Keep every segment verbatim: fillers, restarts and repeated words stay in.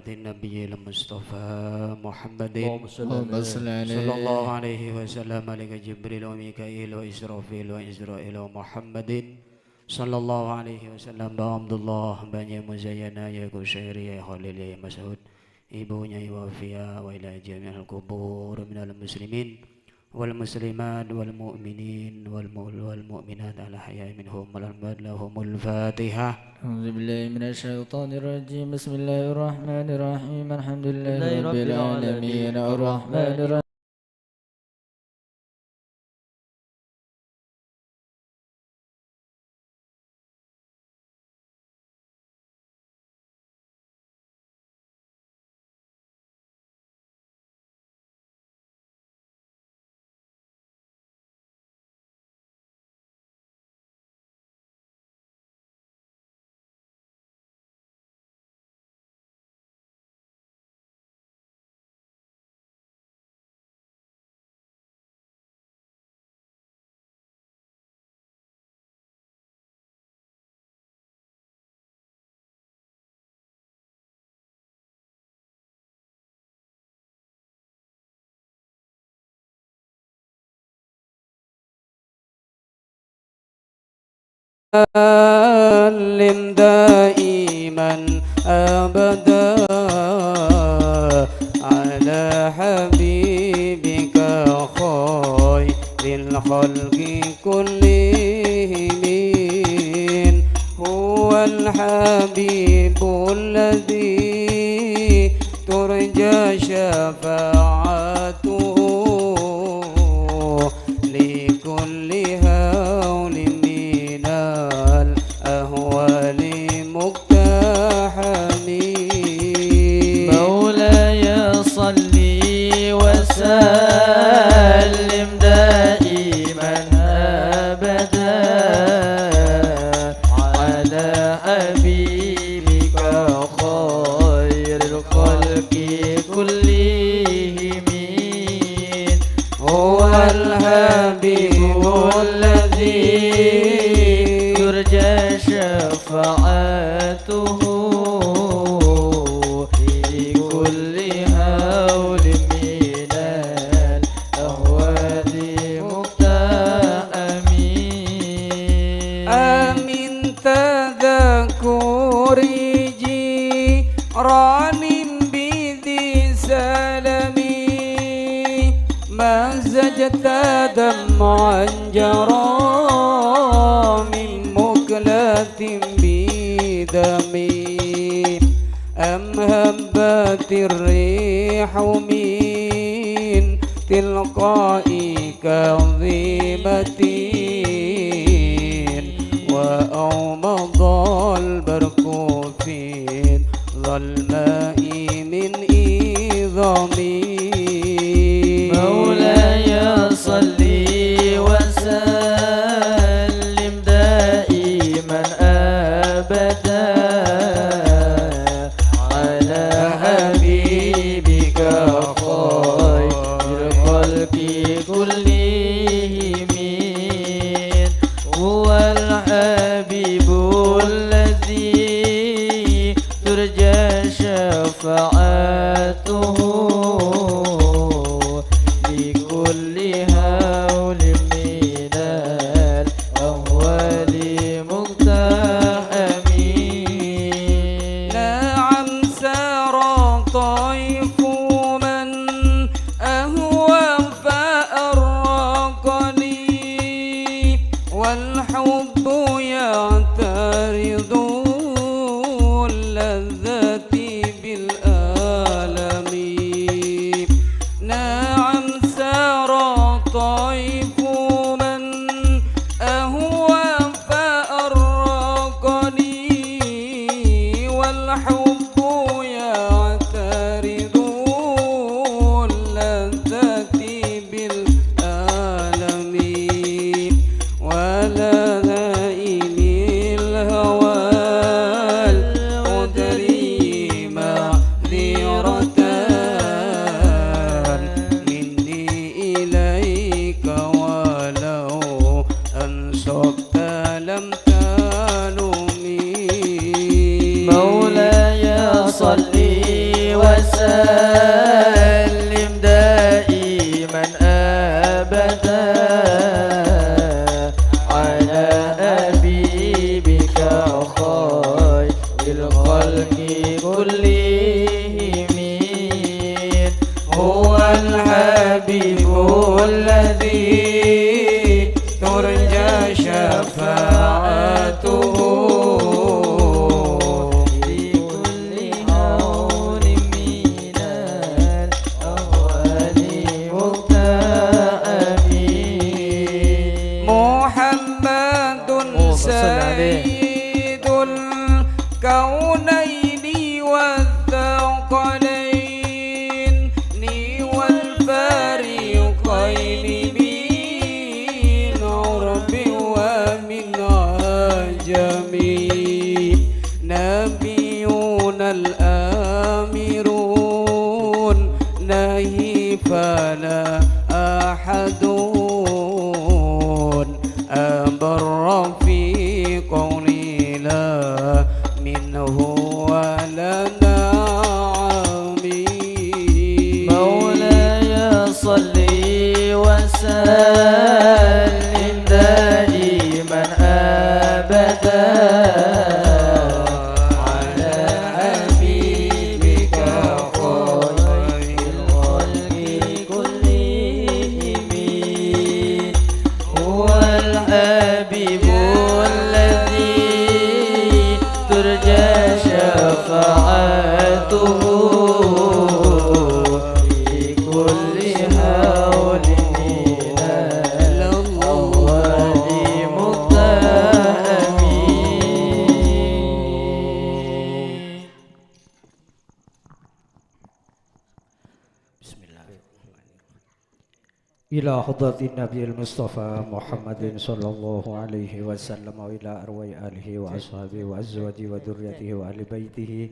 Nabiyyil Mustafa Muhammadin اللهم صل عليه. صلى الله عليه وسلم, ملك جبريل وميكائيل وإسرافيل وإسرائيل ومحمد صلى الله عليه وسلم, Mbah Abdullah, Mbah Nyai Muzayana, Yai Kusairi, Yai Khalil, Yai Mas'ud, Ibu Nyai Wafia, wa ila jami'il qubur minal muslimin wal muslimat wal mu'minin wal mu-, wal mu'minat al ahya'i minhum wal amwat lahumul Fatihah. أعوذ بالله من الشيطان الرجيم. بسم الله الرحمن الرحيم. الحمد لله رب العالمين. الرحمن الرحيم. سلم دائما أبدا على حبيبك خير الخلق كلهم. هو الحبيب الذي ترجى شفاعته لكل هول من الأهوال مقتحم. مولاي صل وسلم دائما أبدا على حبيبك خير الخلق كلهم. هو الحبيب الذي ترجى شفاعته في كل هول من الأهوال مقتحم. آمين. تذكر جيران بذي سلم، مزجت دمعا جرى من مكلة بدم. أم هبت الريح من تلقاء كاظمة، وأومض البرق في الظلماء من عظم. مولاي صل وسلم دائما أبدا على حبيبك خير الخلق كلهم. هو الحبيب الذي ترجى شفاعته لكل هول من الأهوال مقتحم. نعم، سار طيف من أهوى فأرقني، والحب يعترض اللذة بالألم. نعم، سار طيف من أهوى فأرقني، والحب يعترض وسلم دائما أبدا على حبيبك خير الخلق كلهم. هو الحبيب الذي ترجى شفاعته في كل هول من الأهوال مقتحم. محمد اللهم صل عليه. سيد الكونين والثقلين والفريقين من عرب ومن عجم. نبينا الآمر نهي فلا أحد أبر في قولي لا منه ولا نعم. مولاي صل وسلم دائما أبدا على حبيبك خير الخلق كلهم. هو الحبيب الذي ترجى شفاعته في كل هول من الأهوال مقتحم. بسم الله الرحمن الرحيم. إلى حضرة النبي المصطفى محمد صلى الله عليه وسلم وإلى أرواح آله وأصحابه وأزواجه وذريته وأهل بيته،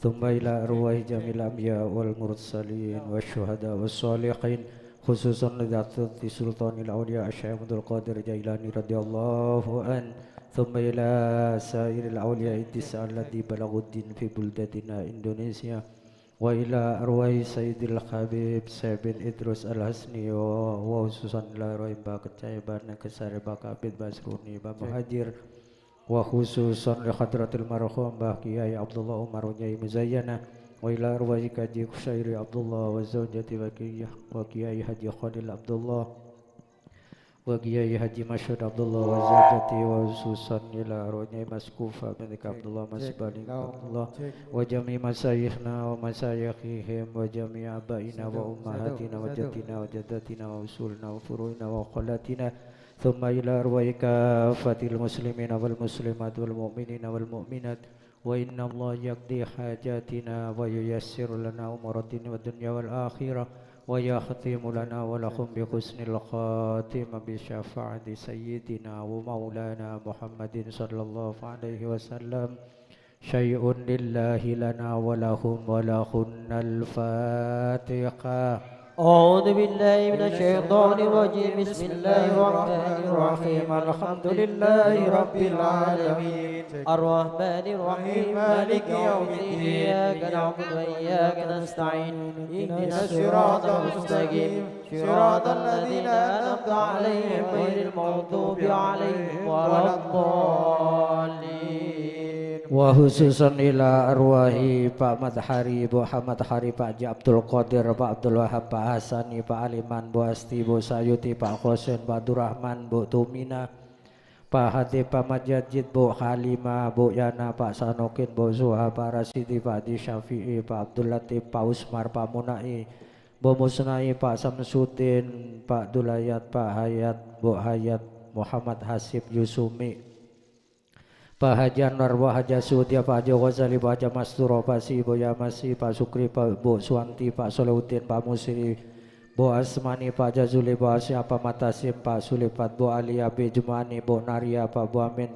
ثم إلى أرواح جميع الأنبياء والمرسلين والشهداء والصالحين، خصوصا لحضرة سلطان الأولياء الشيخ عبد القادر الجيلاني رضي الله عنه، ثم إلى سائر الأولياء التسعة الذي بلغوا الدين في بلدتنا إندونيسيا، وإلى أرواح سيد الحبيب سيد بن إدريس الحسني، وخصوصا إلى أرواح Mbah Kecai, Mbah Nekesare, Mbah Kabid, Mbah Sruni, Mbah Muhajir, وخصوصا لحضرة المرحوم Mbah Kiai Abdullah Umar Nyai Muzayana، وإلى أرواح Kaji Kusyairi Abdullah وزوجته وكي-، وكياي Haji Khalil Abdullah، وكياي Haji Masyhur Abdullah وزوجته، وخصوصا إلى أرواح Nyai Mas Kufa بنت Abdullah، Mas Bali Abdullah، وجميع مشايخنا ومشايخهم وجميع آبائنا وأمهاتنا وجدنا وجداتنا وأصولنا وفروعنا وخالاتنا، ثم إلى أرواح كافة المسلمين والمسلمات والمؤمنين والمؤمنات، وإن الله يقضي حاجاتنا وييسر لنا أمور الدين والدنيا والآخرة، ويختم لنا ولكم بحسن الخاتمة بشفاعة سيدنا ومولانا محمد صلى الله عليه وسلم. شيء لله لنا ولهم ولهن. الفاتحة. أعوذ بالله من الشيطان الرجيم. بسم الله الرحمن الرحيم. الحمد لله رب العالمين. الرحمن الرحيم. مالك يوم الدين. إياك نعبد وإياك نستعين. اهدنا الصراط المستقيم. صراط الذين أنعمت عليهم غير المغضوب عليهم ولا الضالين. وخصوصا إلى أرواح Pak Mat Hari, Bu Hamad Hari, Pak Haji Abdul Qadir, Pak Abdul Wahab, Pak Hasani, Pak Aliman, Bu Asti, Bu Sayuti, Pak Kosen, Pak Abdurrahman, Bu Tumina, Pak Hatib, Pak Majajid, Bu Halimah, Bu Yana, Pak Sanokin, Bu Suha, Pak Rasidi, Pak Haji Syafi'i, Pak Abdul Latif, Pak Usmar, Pak Munai, Bu Musnai, Pak Samsudin, Pak Dulayat, Pak Hayat, Bu Hayat, Muhammad Hasib, Yusumi, Pak Haji Anwar, Bu Haja Sudia, Pak Haji Ghazali, Bu Haja Masturo, Pak Si, Bu Yamasi, Pak Sukri, Pak Bu Suwanti, Pak Solehudin, Pak Musri, Bu Asmani, Pak Jazuli, Bu Asia, Pak Matasim, Pak Sulipat, Bu Ali, Abi Jumani, Bu Naria, Pak Bu Amin,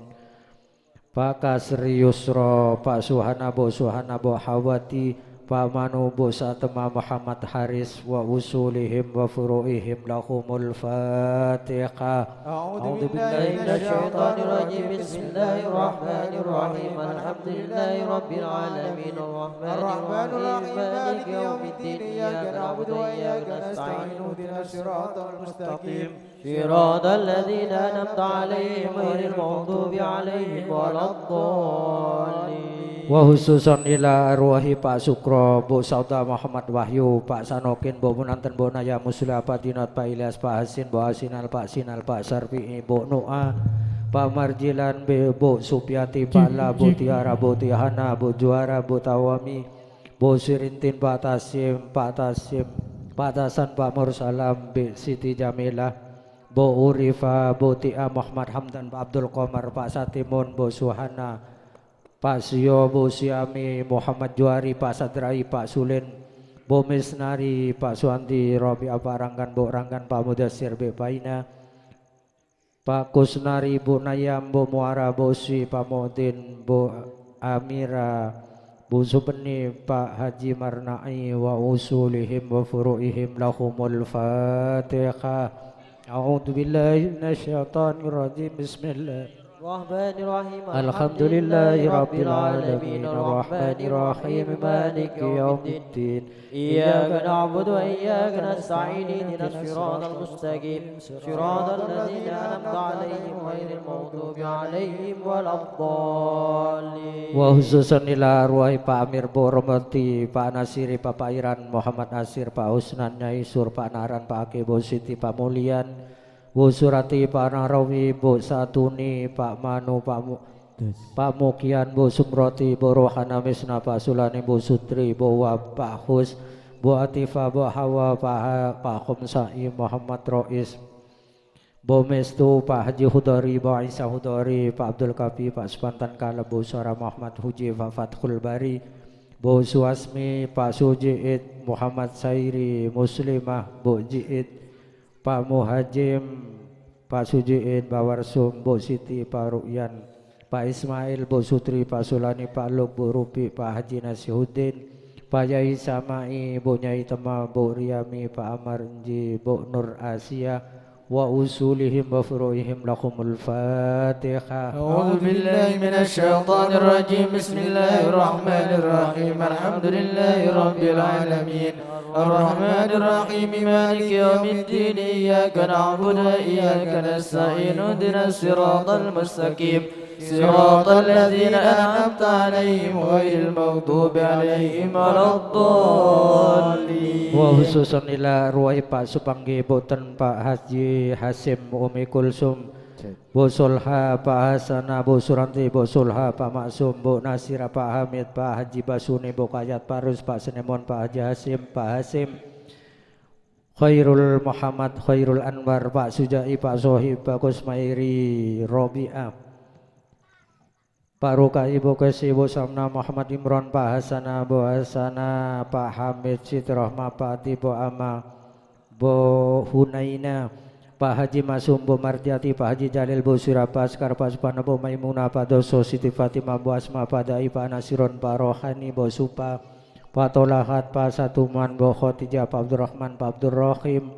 Pak Kasri Yusro, Pak Suhana, Bu Suhana, Bu Hawati, Pa' Manu, Bu Satemma Muhammad Haris, wa usulihim wa furu'ihim, lahumul Fatihah. أعوذ بالله من الشيطان الرجيم. بسم الله الرحمن الرحيم. الحمد لله رب العالمين. الرحمن الرحيم. مالك يوم الدين. إياك نعبد وإياك نستعين. اهدنا الصراط المستقيم. صراط الذين أنعمت عليهم غير المغضوب عليهم ولا الضالين. Wa khususan ila arwahi Pa' Sukro, Bu Sauda Muhammad Wahyu, Pa' Sanokin, Bu Munanten, Bu Naya Musliha, Pa' Dinot, Pa' Ilyas, Pa' Hasin, Bu Asinal, Pa' Sinal, Pa' Sarfi'i, Bu Nu'a, Pa' Marjilan, Bu Supyati, Pa' La, Bu Tiara, Bu Tihana, Bu Juara, Bu Tawami, Bu Sirintin, Pa' Tasim, Pa' Tasim, Pa' Tasan, Pa' Mursalam, bi' Siti Jamilah, Bu Urifa, Bu Ti'a, Muhammad Hamdan, Pa' Abdul Komar, Pa' Satimun, Bu Suhana, Pa' Siyo, Bu Siami, Muhammad Juwari, Pa' Sadrai, Pa' Sulin, Bu Misnari, Pa' Suwandi, Robi'ah, Pa' Ranggan, Bu Ranggan, Pa' Mudassir, bi' Paina, Pa' Kusnari, Bu Nayam, Bu Muara, Bu Si, Pa' Mu'din, Bu Amira, Bu Supenni, Pa' Haji Marna'i, wa usulihim wa furu'ihim, lahumul Fatihah. A'udzu billahi minasyaitonir rajim. Bismillah. الرحمن الرحيم. الحمد لله رب العالمين. الرحمن الرحيم. مالك يوم الدين. إياك نعبد وإياك نستعين. اهدنا الصراط المستقيم. صراط الذين أنعمت عليهم غير المغضوب عليهم ولا الضالين. Wa khususan ila arwahi Pa' Amir, Bu Romoti, Pa' Nasiri, Pa' Pairan, Muhammad Nasir, Pa' Husnan, Nyai Sur, Pa' Naran, Pa' Aki, Bu Siti, Pa' Mulian, Bu Surati, Pa' Narawi, Bu Satuni, Pa' Manu, Pa' Mu-, Pa' Mukian, Bu Sumroti, Bu Rohana Misna, Pa' Sulani, Bu Sutri, Bu Wab, Pa' Hus, Bu Atifa, Bu Hawa, Pa' Ha-, Pa' Khomsa'i, Muhammad Rois, Bu Mestu, Pa' Haji Hudori, Bu Isa Hudori, Pa' Abdul Kafi, Pa' Supantan Kalem, Bu Suara Muhammad Huji, Pa' Fathul Bari, Bu Suwasmi, Pa' Suji'id, Muhammad Sairi, Muslimah, Bu Ji'id, Pa' Muhajim, Pa' Suji'in, Pa' Warsum, Bu Siti, Pa' Ru'yan, Pa' Ismail, Bu Sutri, Pa' Sulani, Pa' Luk, Bu Rupi, Pa' Haji Nasihuddin, Pa' Yai Sama'i, Bu Nyai Temma, Bu Riyami, Pa' Amar Enji, Bu Nur Asia, wa usulihim wa furu'ihim, lahumul Fatihah. أعوذ بالله من الشيطان الرجيم. بسم الله الرحمن الرحيم. الحمد لله رب العالمين. الرحمن الرحيم. مالك يوم الدين. إياك نعبد وإياك نستعين. اهدنا الصراط المستقيم. صراط الذين أنعمت عليهم غير المغضوب عليهم ولا الضالين. Wa khususan ila arwahi Pa' Supanggi, Bu Ten, Pa' Haji Hasim, Umi Kulsum, Bu Solha, Pa' Hasana, Bu Suranti, Bu Solha, Pa' Maksum, Bu Nasira, Pa' Hamid, Pa' Haji Basuni, Bu Kayat, Pa' Rus, Pa' Senemon, Pa' Haji Hasim, Pa' Hasim, Khairul Muhammad, Khairul Anwar, Pa' Suja'i, Pa' Sohib, Pa' Kusmairi, Robi'ah, Pa' Rukai, Bu Kesi, Bu Samna, Muhammad Imron, Pa' Hasana, Bu Hasana, Pa' Hamid, Siti Rohma, Pa' Ati, Bu Ama, Bu Hunaina, Pa' Haji Masum, Bu Mardiati, Pa' Haji Jalil, Bu Sirapa, Sekar, Pa' Supana, Bu Maimuna, Pa' Doso, Siti Fatimah, Bu Asma, Pa' Dai, Pa' Nasiron, Pa' Rohani, Bu Supa, Pa' Tolahat, Pa' Satuman, Bu Khotijah, Pa' Abdurrahman, Pa' Abdurrahim,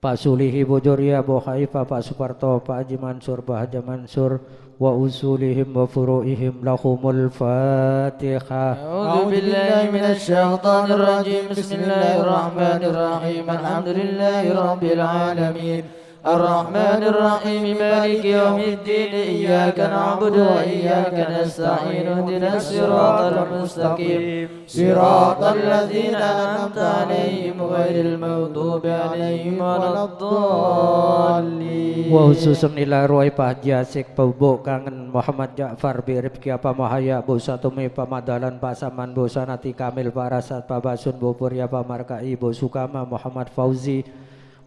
Pa' Sulihi, Bu Joria, Bu Haifa, Pa' Suparto, Pa' Haji Mansur, Bu Haja Mansur, wa usulihim wa furu'ihim, lahumul Fatihah. أعوذ بالله من الشيطان الرجيم. بسم الله الرحمن الرحيم. الحمد لله رب العالمين. الرحمن الرحيم. مالك يوم الدين. إياك نعبد وإياك نستعين. اهدنا الصراط المستقيم. صراط الذين أنعمت عليهم غير المغضوب عليهم ولا الضالين. Wa khususan ila arwahi Pa' Haji Asik, Pa' Bu Kangen, Muhammad Ja'far, Bi Rifki, Pa' Mahaya, Bu Satumi, Pa' Madalan, Pa' Saman, Bu Sanati Kamil, Pa' Rasad, Pa' Basun, Bu Purya, Pa' Markai, Bu Sukama, Muhammad Fauzi,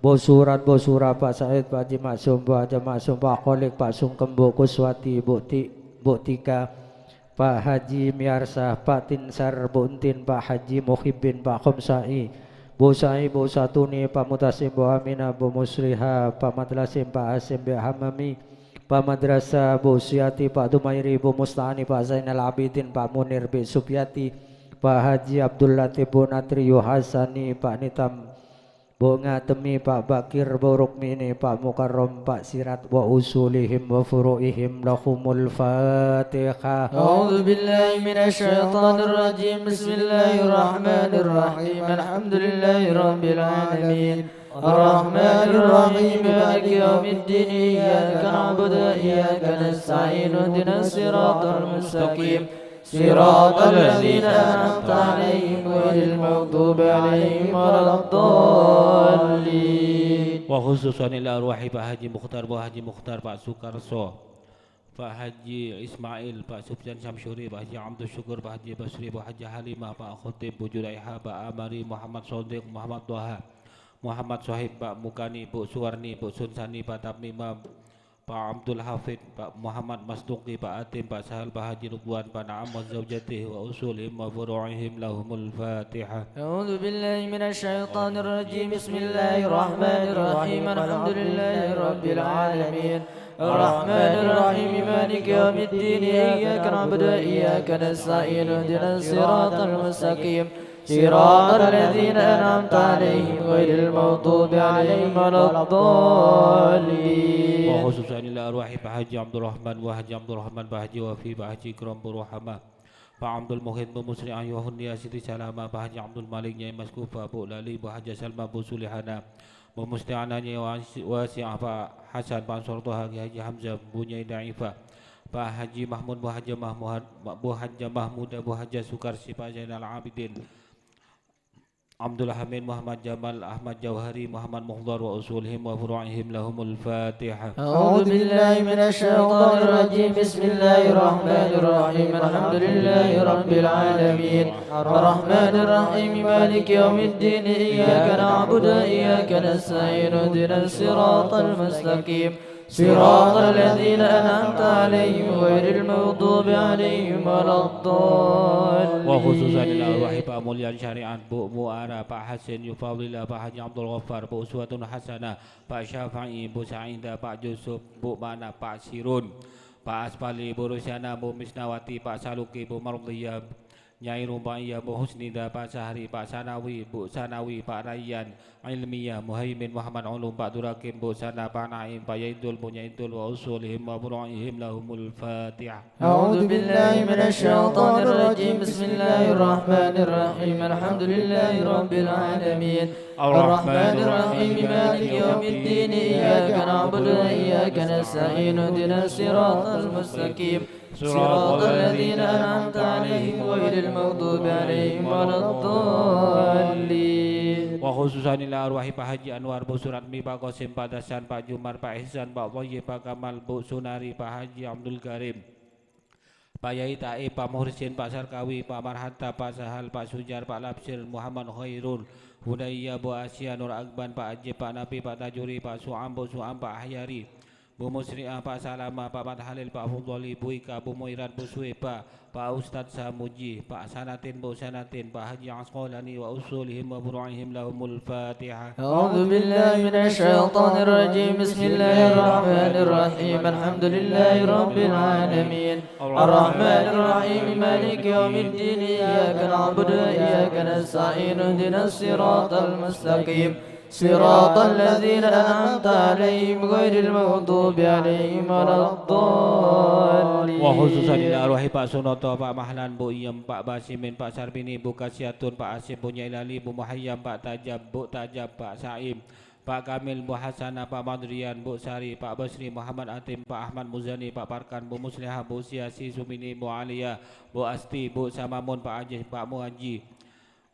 Bu Surat, Bu Sura, Pa' Said, Pa' Haji Maksum, Bu Haja Maksum, Pa' Kholik, Pa' Sungkem, Bu Kuswati, Bu Ti-, Bu Tika, Pa' Haji Miyarsah, Pa' Tinsar, Bu Entin, Pa' Haji Muhibbin, Pa' Khomsa'i, Bu Sa'i, Bu Satuni, Pa' Mutasim, Bu Aminah, Bu Musliha, Pa' Matlasim, Pa' Hasim, Bi Hamami, Pa' Madrasah, Bu Siyati, Pa' Dumairi, Bu Musta'ani, Pa' Zainal Abidin, Pa' Munir, Bi Supyati, Pak Haji Abdul Latif Bonatrio Hasani, Pak Nitam Bongatemi, Pak Bakir Borukmini, Pak Mukarram, Pak Sirat, wa usulihim wa furu'ihim lahumul Fatihah. أعوذ بالله من الشيطان الرجيم. بسم الله الرحمن الرحيم. الحمد لله رب العالمين. الرحمن الرحيم. مالك يوم الدين. إياك نعبد وإياك نستعين. اهدنا الصراط المستقيم. صراط الذين أنعمت عليهم غير المغضوب عليهم ولا الضالين. Wa khususan ila arwahi Pak Haji Mukhtar, Bu Haji Mukhtar, Pak Sukarso, Pak Haji Ismail, Pak Sufyan Syamsuri, Pak Haji Abdul Syukur, Pak Haji Basri, Bu Haji Halimah, Pak Khotib, Bu Julaiha, Pak Amari, Muhammad Sodik, Muhammad Toha, Muhammad Sohib, Pak Mukani, Bu Suwarni, Bu Sunsani, Pak Tamimah, Pak Abdul Hafid, Pak Muhammad Masduki, Pak Atim, Pak Sahal, Pak Haji Ridwan, Pak Naam wa zaujatih wa usulihim wa furu'ihim lahumul Fatihah. أعوذ بالله من الشيطان الرجيم. بسم الله الرحمن الرحيم. الحمد لله رب العالمين. الرحمن الرحيم. مالك يوم الدين. إياك نعبد وإياك نستعين. اهدنا الصراط المستقيم. صراط الذين أنعمت عليهم غير المغضوب عليهم ولا الضالين. Wa khususan ila arwahi Pak Haji Abdurrahman, Wa Haji Abdurrahman, Pak Haji Wafi, Pak Haji Ikram, Bu Rohama, Pak Abdul Muhit, Bu Musri, Ayu Hundia, Siti Salama, Pak Haji Abdul Malik, Nyai Mas Kufa, Bu Lali, Bu Haja Salma, Bu Sulihana, Bu Mustiana, Nyai Wasi-, Wasi'ah, Pak Hasan, Pak Ansor Toha, Haji Hamzah, Bu Nyai Daifah, Pak Haji Mahmud, Bu Haja Mahmud, Bu Haja Mahmuda, Bu Haja Sukarsi, Pak Zainal Abidin, Abdul Hamid, Muhammad Jamal, Ahmad Jauhari, Muhammad Mukhdar, wa usulihim wa furu'ihim lahumul Fatihah. أعوذ بالله من الشيطان الرجيم. بسم الله الرحمن الرحيم. الحمد لله رب العالمين. الرحمن الرحيم. مالك يوم الدين. إياك نعبد وإياك نستعين. اهدنا الصراط المستقيم. صراط الذين أنعمت عليهم غير المغضوب عليهم ولا الضالين. Wa khususan ila arwahi Pak Mulyan Syariat, Bu Muara, Pak Hasin Yufadila, Pak Haji Abdul Ghaffar, Bu Uswatun Hasanah, Pak Syafa'i, Bu Sa'idah, Pak Yusuf, Bu Mana, Pak Sirun, Pak Aspali, Bu Rusyana, Bu Misnawati, Pak Saluki, Bu Mardiyah, Nyai Rubaiyah, Bu Husnida, Pak Sahri, Pak Sanawi, Bu Sanawi, Pak Rayyan, Ilmiyah, Muhaimin, Muhammad Ulum, Pak Durakim, Bu Sana, Pak Naim, Pak Yaidul, Bu Nyaidul, wa usulihim wa furu'ihim lahumul Fatihah. أعوذ بالله من الشيطان الرجيم. بسم الله الرحمن الرحيم. الحمد لله رب العالمين. الرحمن الرحيم. مالك يوم الدين. إياك نعبد وإياك نستعين. اهدنا الصراط المستقيم. صراط الذين أنعمت عليهم غير المغضوب عليهم ولا الضالين. Wa khususan ila arwahi Pak Haji Anwar, Bu Suratmi, Pak Qasim, Pak Dasan, Pak Jumar, Pak Ihsan, Pak Thayyib, Pak Kamal, Bu Sunari, Pak Haji Abdul Karim, Pak Yai Taib, Pak Muhsin, Pak Sarkawi, Pak Marhata, Pak Sahal, Pak Sujar, Pak Labsir, Muhammad Khairul, Hudayya, Bu Asia, Nur Akban, Pak Ajib, Pak Nabi, Pak Tajuri, Pak Su'am, Bu Su'am, Pak Ahyari, Bu Musri'ah, Pak Salama, Pak Mat Halil, Pak Fudholi, Bu Ika, Bu Muirat, Bu Suweba, Pak Ustadz Samuji, Pak Sanatin, Bu Sanatin, Pak Haji Asqalani, wa usulihim wa furu'ihim lahumul Fatihah. أعوذ بالله من الشيطان الرجيم. بسم الله الرحمن الرحيم. الحمد لله رب العالمين. الرحمن الرحيم. مالك يوم الدين. إياك نعبد وإياك نستعين. اهدنا الصراط المستقيم. صراط الذين أنعمت عليهم غير المغضوب عليهم ولا الضالين. Wa khususan ila arwahi Pak Sunoto, Pak Mahlan, Bu Iyem, Pak Basimin, Pak Sarbini, Bu Kasiatun, Pak Asif, Bu Nyailali, Bu Muhayyam, Pak Tajab, Bu Tajab, Pak Saim, Pak Kamil, Bu Hasanah, Pak Madrian, Bu Sari, Pak Basri, Muhammad Atim, Pak Ahmad Muzani, Pak Parkan, Bu Musliha, Bu Siasi, Sumini, Bu Alia, Bu Asti, Bu Samamun, Pak Ajis, Pak Muaji,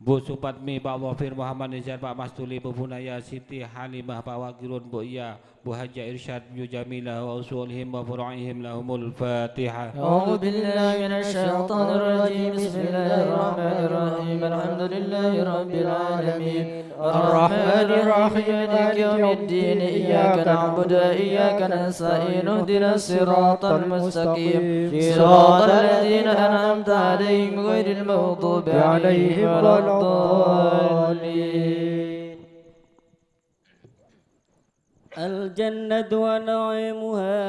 Bu Supatmi, Pak Dhafir, Muhammad Nizar, Pak Mastuli, Bu Bunaya, Siti Halimah, Pak Wagirun, Bu Iya, Bu Haja Irsyad, Bu Jamila, wa usulihim wa furu'ihim lahumul Fatihah. أعوذ بالله من الشيطان الرجيم. بسم الله الرحمن الرحيم. الحمد لله رب العالمين. الرحمن الرحيم. مالك يوم الدين. إياك نعبد وإياك نستعين. اهدنا الصراط المستقيم. صراط الذين أنعمت عليهم غير المغضوب عليهم ولا الضالين. الجنة ونعيمها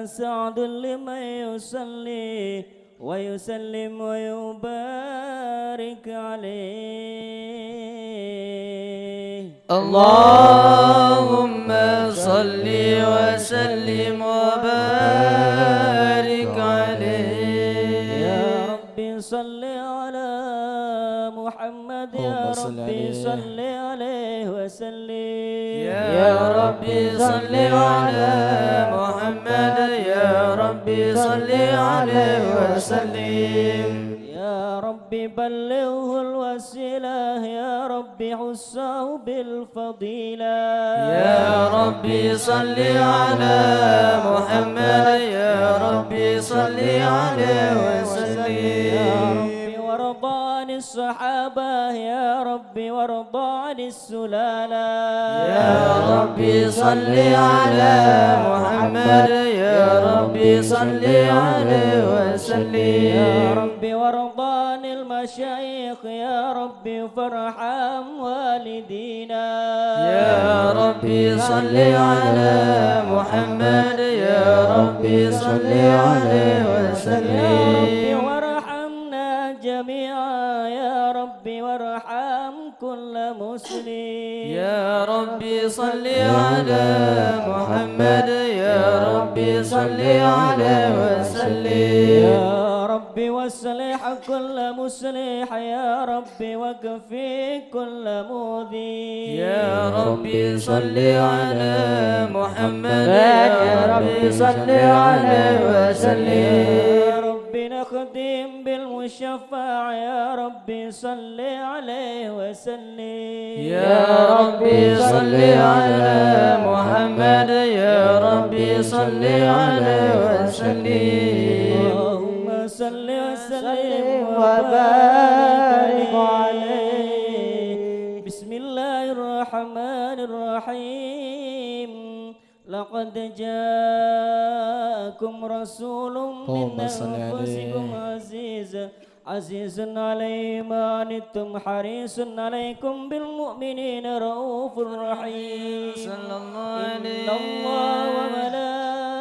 سعد لمن يصلي ويسلم ويبارك عليه. اللهم صل وسلم وبارك عليه. يا رب صل على محمد، يا اللهم صل رب عليه. صل عليه وسلم. يا رب صل على محمد، يا رب صل عليه وسلم. يا رب بلغه الوسيلة، يا رب خصه بالفضيلة. يا رب صل على محمد، يا رب صل عليه وسلم. يا رب وارض عن الصحابة، يا رب وارض عن السلالة. يا رب صل على محمد، يا رب صل عليه وسلم. يا رب وارض عن المشايخ، يا رب فارحم والدينا. يا رب صل على محمد، يا رب صل عليه وسلم. يا رب وارحمنا جميعا، يا رب وارحم كل مسلم. يا رب صل على محمد، يا رب صل عليه وسلم. يا رب واصلح كل مصلح، يا رب واكف كل مؤذي. يا رب صل على محمد، يا رب صل عليه وسلم. يا رب نختم بالمشفع، يا رب صل عليه وسلم. يا رب صل على محمد، يا رب صل عليه وسلم. اللهم صل وسلم وبارك عليه. بسم الله الرحمن الرحيم. لقد جاءكم رسول من اللهم صل عليه. أنفسكم عزيز، عزيز عليه ما عنتم حريص عليكم بالمؤمنين رؤوف رحيم. صلى الله إن عليه. الله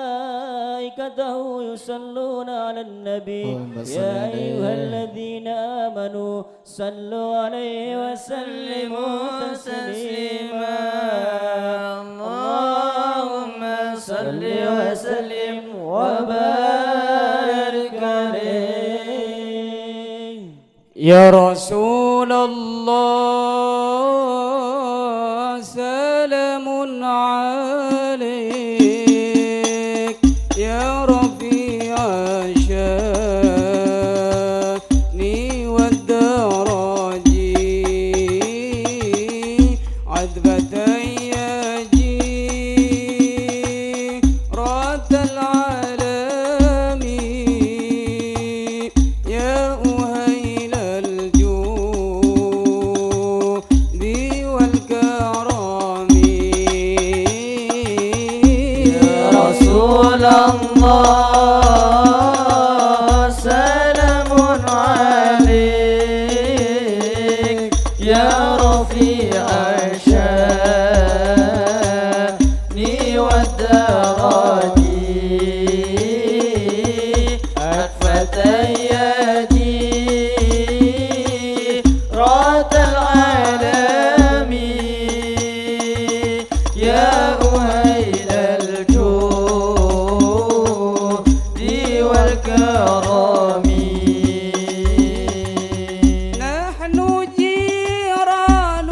وملائكته يصلون على النبي. اللهم صل يا عليه. أيها الذين آمنوا صلوا عليه وسلموا تسليما. اللهم صل وسلم وبارك عليه. يا رسول الله، سلام عليك، يا رفيع الشان والدرج، عذبة يا جيرة العالم، يا أهيل الجود والكرم. يا رسول الله، سلام عليك، يا رفيع الشان والدرج، عطفة يا جيرة العالم، يا أهيل الجود والكرم. نحن جيران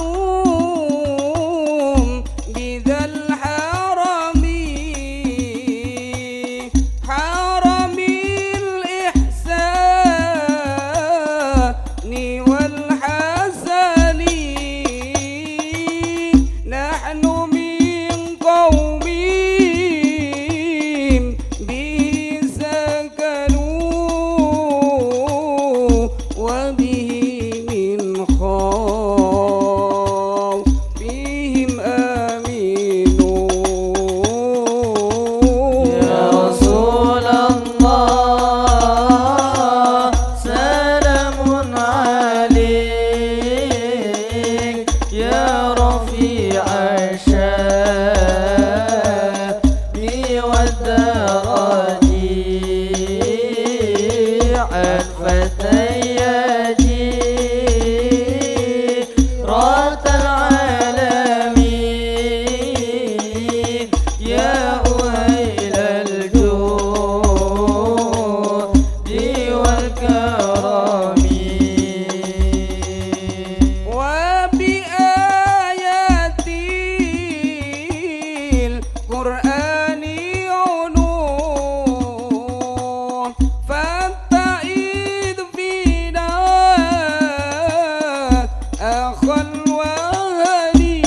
خلواني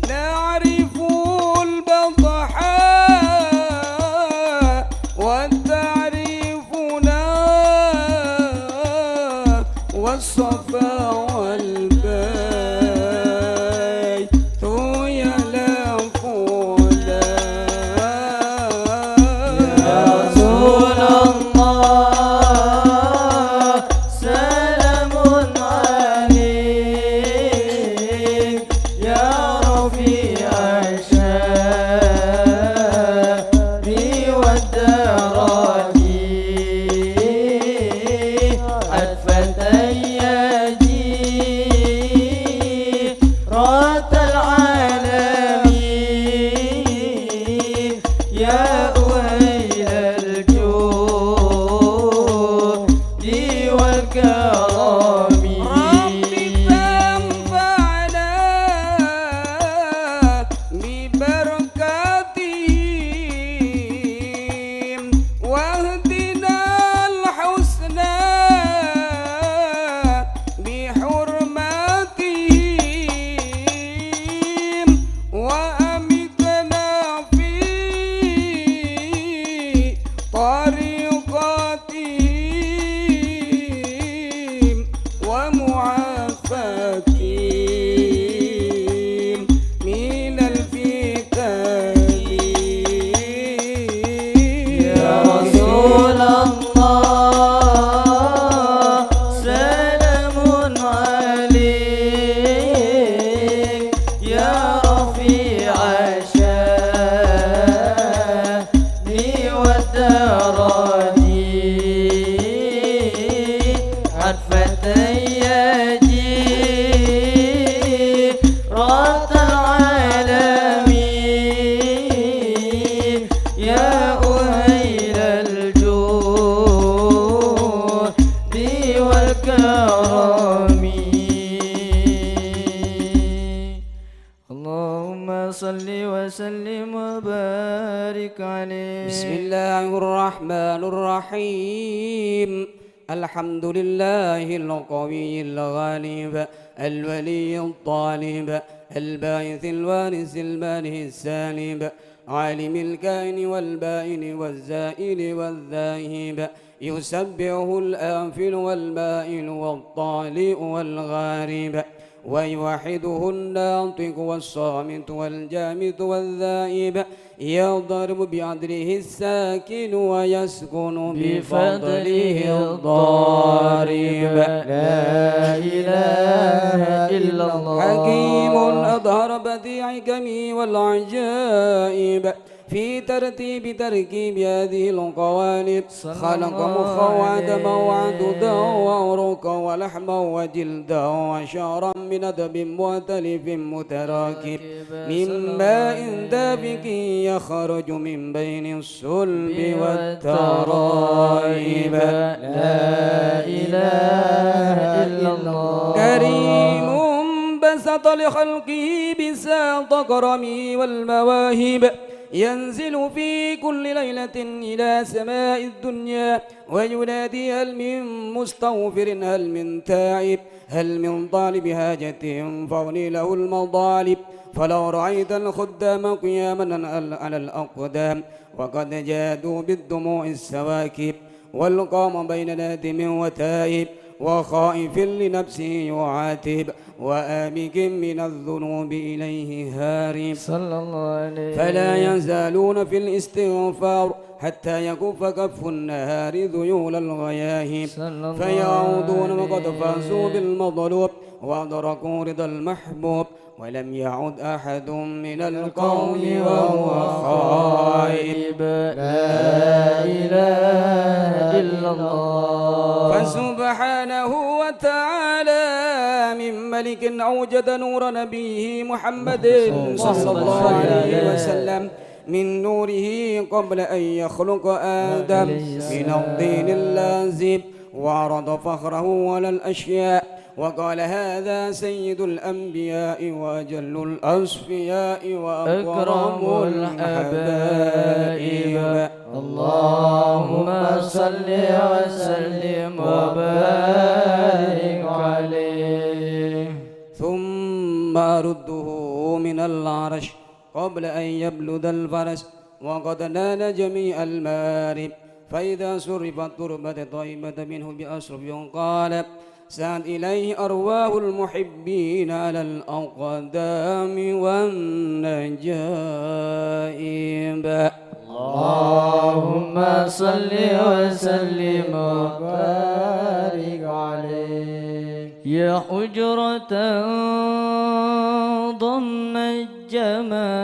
نعرف البطحاء وتعرفنا والصفا والبيت يلفنا. يا رسول الله، سلام عليك، يا رفيع الشان والدرج، عطفة يا جيرة العالمين، يا أهيل الجود والكرم. رب فانفعنا ببركاتهم واهدنا الحسنى بحرماتهم وأمتنا في طريقتهم ومعافاتهم من الفتن. يا رسول الله، سلام عليك، يا رفيع الشان والدرج، عطفة يا جيرة العالمين، يا أهيل الجود والكرم. اللهم صل وسلم وبارك عليه. بسم الله الرحمن الرحيم. الحمد لله القوي الغالب، الولي الطالب، الباعث الوارث البارئ السالب، عالم الكائن والبائن والزائل والذاهب، يسبحه الآفل والمائل والطالع والغارب، ويوحده الناطق والصامت والجامد والذائب، يضرب بعدله الساكن ويسكن بفضله الضارب. لا إله إلا الله. حكيم أظهر بديع الحكم والعجائب، في ترتيب تركيب هذه القوالب، خلق مخا وعدما وعضدا وعروقا ولحما وجلدا وشعرا من عظم مختلف متراكب، من ماء دافق يخرج من بين الصلب والترائب. لا إله إلا الله. كريم بسط لخلقه بساط كرمه والمواهب، ينزل في كل ليلة إلى سماء الدنيا وينادي: هل من مستغفر؟ هل من تائب؟ هل من طالب حاجة؟ فأولي له المطالب. فلو رأيت الخدام قياما على الأقدام وقد جادوا بالدموع السواكب، والقوم بين نادم وتائب، وخائف لنفسه يعاتب، وآبق من الذنوب إليه هارب. صلى الله عليه. فلا يزالون في الاستغفار حتى يكف كف النهار ذيول الغياهب. صلى الله فيعودون وقد عليه. فازوا بالمطلوب وأدركوا رضا المحبوب، ولم يعد أحد من القوم وهو خائب. لا إله إلا الله. فسبحانه وتعالى من ملك أوجد نور نبيه محمد صلى الله عليه وسلم من نوره قبل أن يخلق آدم من الطين اللازب، وعرض فخره على الأشياء وقال: هذا سيد الأنبياء وأجل الأصفياء وأكرم الحبائب. اللهم صل وسلم وبارك عليه. يرده من العرش قبل أن يبلغ الفرش، وقد نال جميع المآرب، فإذا صرفت تربة طيبة منه بأصرف يقال، سعت إليه أرواح المحبين على الأقدام والنجائب. اللهم صل وسلم وبارك عليه. يا حجرة ضمت جمال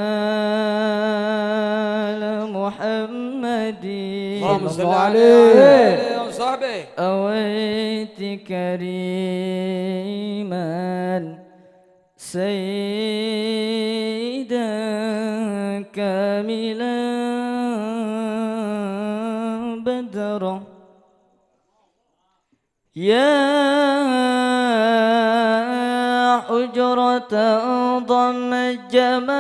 محمد. اللهم صل عليه وعلى آله وصحبه. أويت كريما سيدا كاملا بدرا. يا حجرة ضمت جمال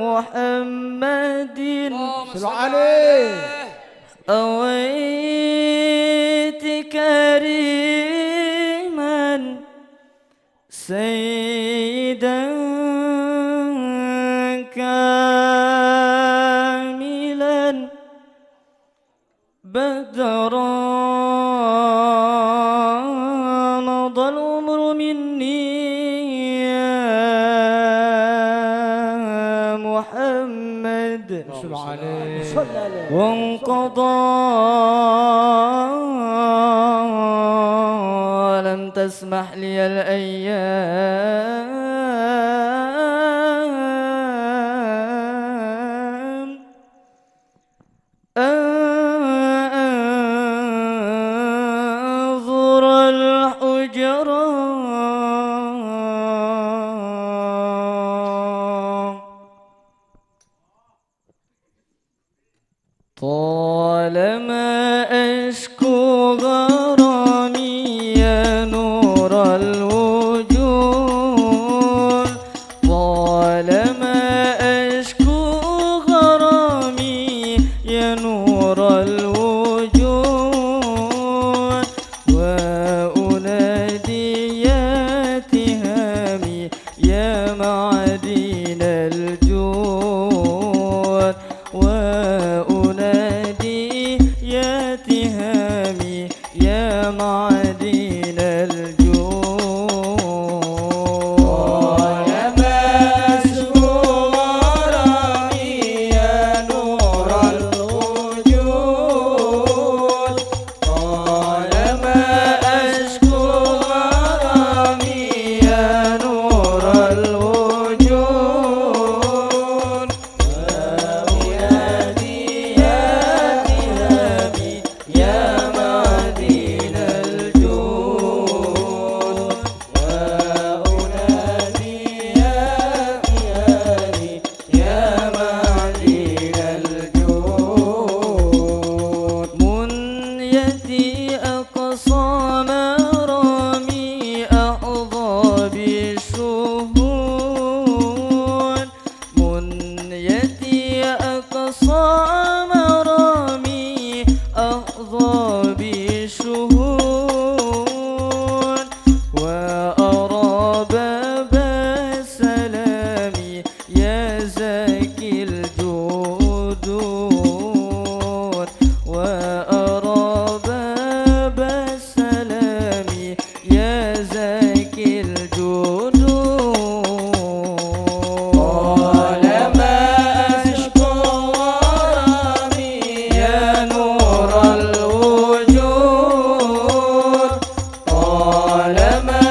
محمد. اللهم صل عليه. أويت كريما سيدا كاملا بدرا مضى العمر مني يا محمد. صلى عليه. وانقضى لم تسمح لي الأيام أن أزور الحجرة. طالما أشكو غرامي يا نور الوجود، طالما أشكو غرامي يا نور الوجود، وأنادي يا تهامي يا معدن الجود، وأنادي يا تهامي يا معدن الجود. طالما أشكو غرامي يا نور الوجود، طالما أشكو غرامي يا نور الوجود، وأنادي يا تهامي يا معدن الجود، وأنادي يا تهامي يا معدن الجود. منيتي أقصى مرامي أحظى بالشهود، منيتي أقصى مرامي أحظى بالشهود، وأرى باب السلام يا زاكي الجدود، وأرى باب السلام يا زاكي الجدود. طالما أشكو غرامي يا نور الوجود، طالما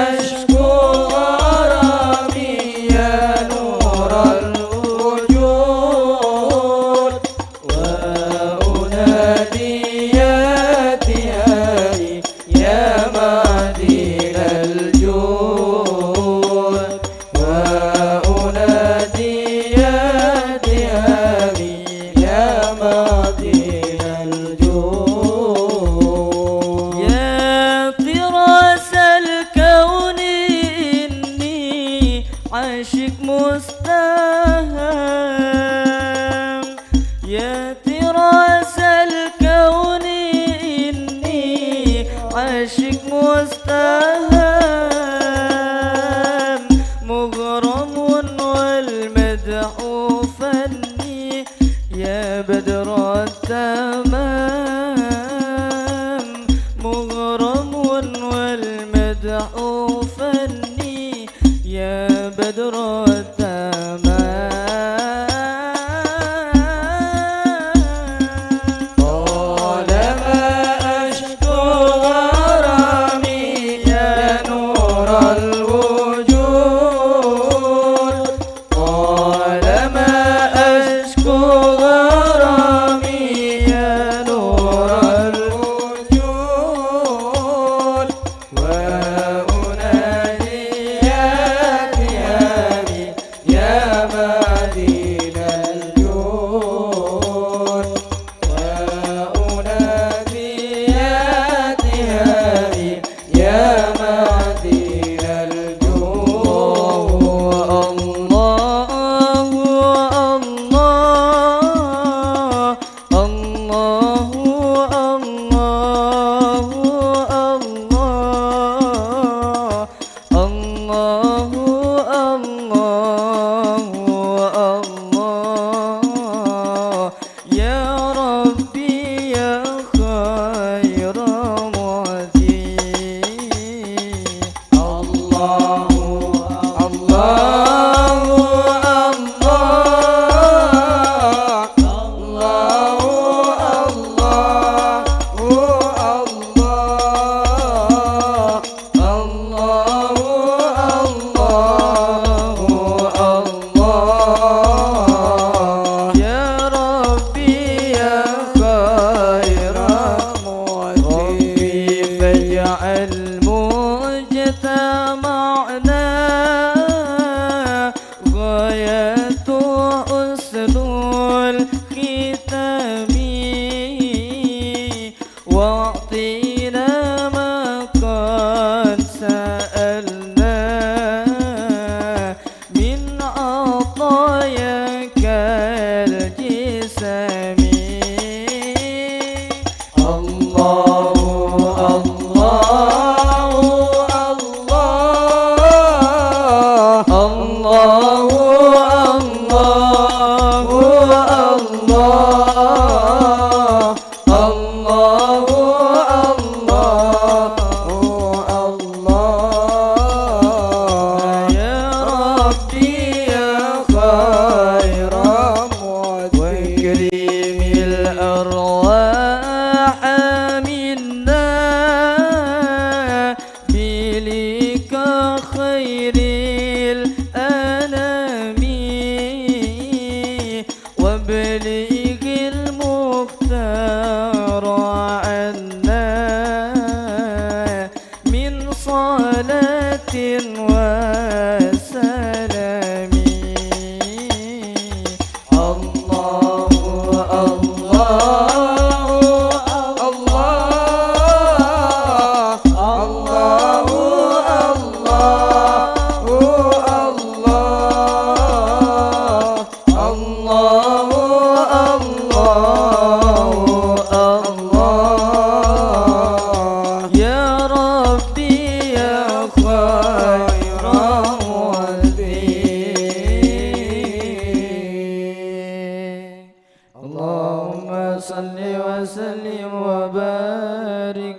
أشكو غرامي يا نور الوجود، وأنادي يا تهامي يا معدن الجود، وأنادي يا تهامي يا معدن الجود. يا فراس الكون إني عاشق مستهام، يا فراس الكون إني عاشق مستهام.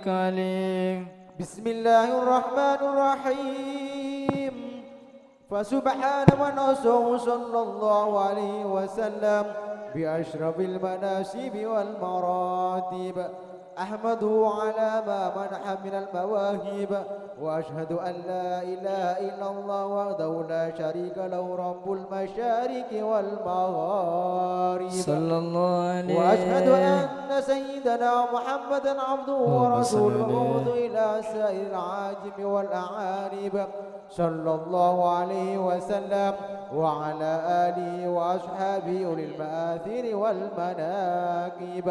عليه. بسم الله الرحمن الرحيم. فسبحان من أصاب صلى الله عليه وسلم بأشرف المناسب والمراتب. أحمده على ما منح من المواهب، وأشهد أن لا إله إلا الله وحده لا شريك له، رب المشارق والمغارب. صلى الله عليه. وأشهد أن سيدنا محمدا عبده اللهم صل ورسوله، عليه. المبعوث إلى سائر العاجم والأعارب، صلى الله عليه وسلم، وعلى آله وأصحابه أولي المآثر والمناقب،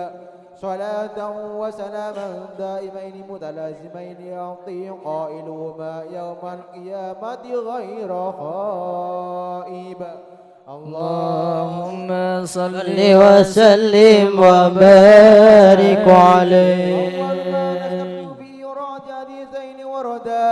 صلاة وسلاما دائمين متلازمين يعطي قائلهما يوم القيامة غير خائب. اللهم صل وسلم وبارك عليه. أول ما نستفتح به إيراد حديثين وردا: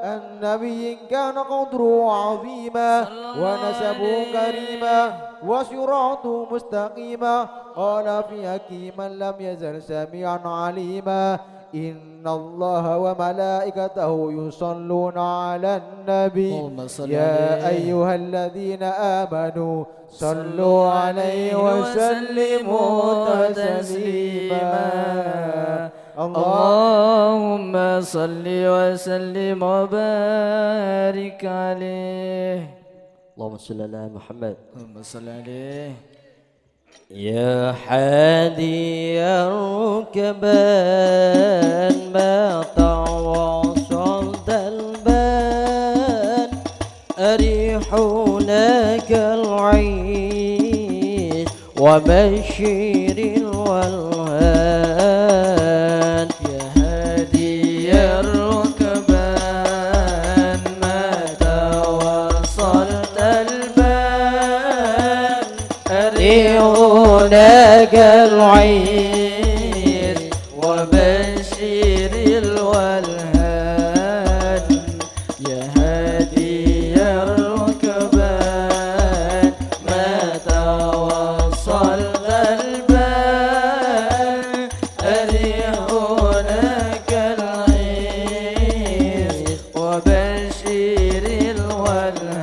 النبي كان قدره عظيما، صلى الله ونسبه عليه. كريما، وصراطه مستقيما. قال في حقه من لم يزل سميعا عليما. إن الله وملائكته يصلون على النبي. اللهم صل يا عليه. أيها الذين آمنوا صلوا عليه وسلموا تسليما. اللهم صل وسلم وبارك عليه. اللهم صل على محمد. اللهم صل عليه. يا حادي الركبان، متى وصلت البان، أريح لك العيش وبشر الولهان. يا هادي الركبان، متى وصلت البان، أريح لك العيش وبشر الولهان. يا هادي الركبان، متى وصلت البان، أريح لك العيش وبشر الولهان.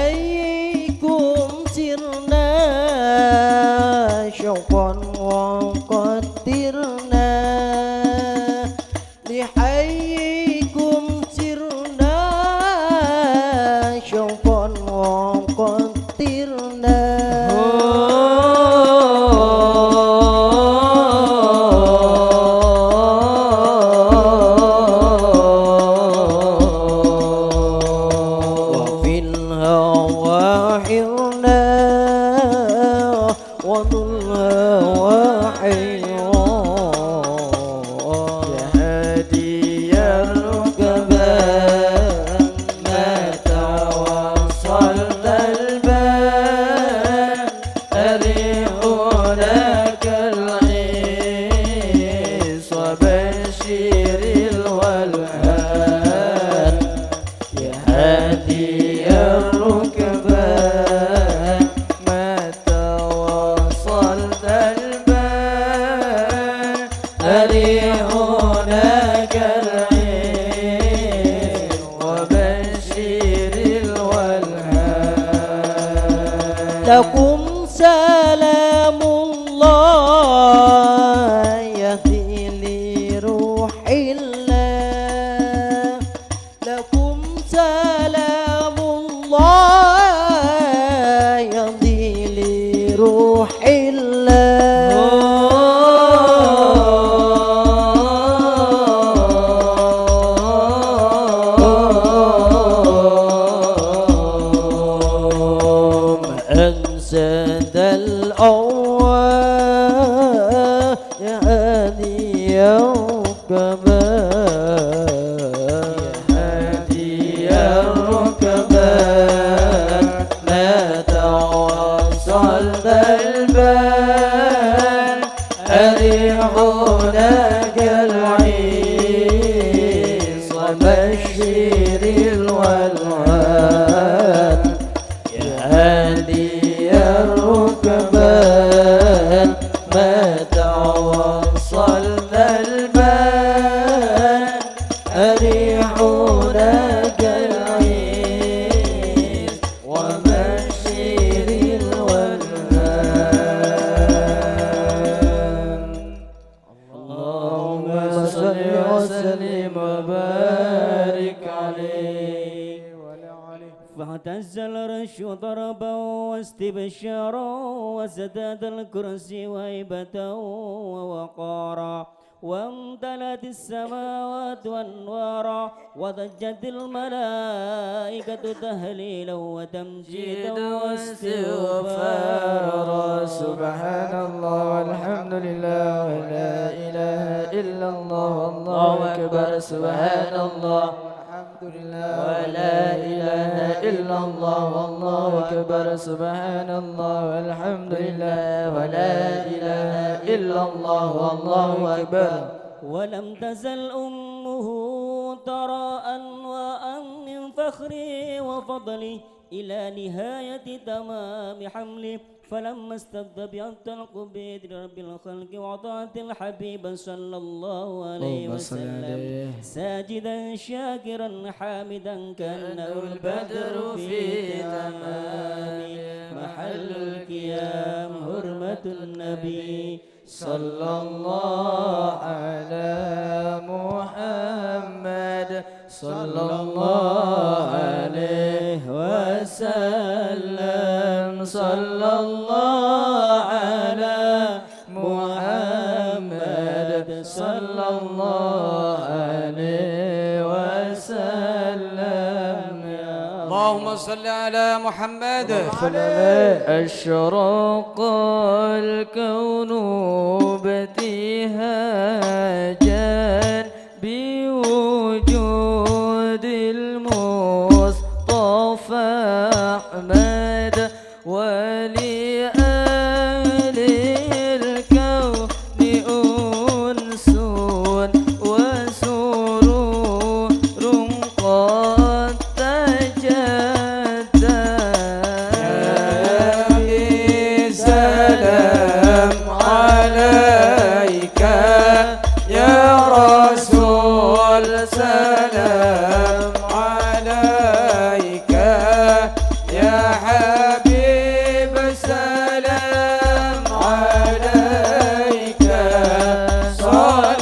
لحيكم سرنا شوقا وقد طرنا، لحيكم سرنا شوقا وقد طرنا. وفي الهوى حرنا، وذو الهوى حيران. يا هادي الركبان، متى وصلت البان، أريح لك العيش وبشر الولهان. يا هادي الركبان، متى وصلت البان، أريح لك العيش وبشر الولهان. لكم سلام الله يهدي لروح الله. لكم سلام الله يهدي لروح الله. أنسد الأرواح يا هادي الركبان. يا هادي الركبان، متى وصلت البان، أريح لك العيش وبشر الولهان. يا هادي الركبان، متى وصلت وبارك عليه وعلى آله. فاهتز العرش طربا واستبشارا، وازداد الكرسي هيبة ووقارا، وامتلأت السماوات أنوارا، وضجت الملائكة تهليلا وتمجيدا واستغفارا. سبحان الله والحمد لله ولا إله إلا الله والله أكبر. سبحان الله والحمد لله ولا إله إلا الله والله أكبر. سبحان الله والحمد لله ولا إله إلا الله والله أكبر. ولم تزل أمه ترى أنواعا من فخره وفضله إلى نهاية تمام حمله، فلما اشتد بها الطلق بإذن رب الخلق وطاعة الحبيب صلى الله عليه وسلم، اللهم صل عليه. ساجدا شاكرا حامدا كأنه البدر في تمام محل القيام حرمة النبي. صلى الله على محمد، صلى الله عليه وسلم، صلى الله على محمد، صلى الله عليه وسلم. يا اللهم صل على محمد. أشرق الكون ابتهاجا بوجود المصطفى أحمد، ولأهل الكون أنس وسرور قد تجدد. يا نبي سلام عليك، يا رسول سلام عليك، يا حبيب سلام عليك،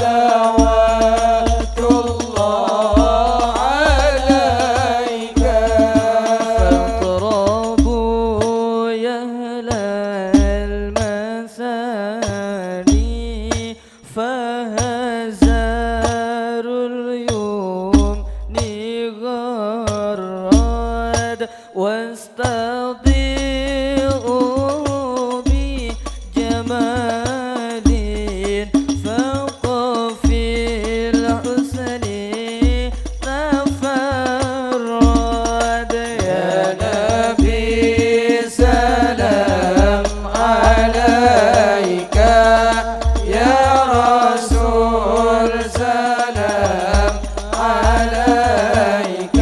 صلوات الله عليك. فاقربوا يا أهل المثاني، فهزار اليمن غرد، واستضيئوا بجمال فاق في الحسن تفرد. يا نبي سلام عليك، يا رسول سلام عليك،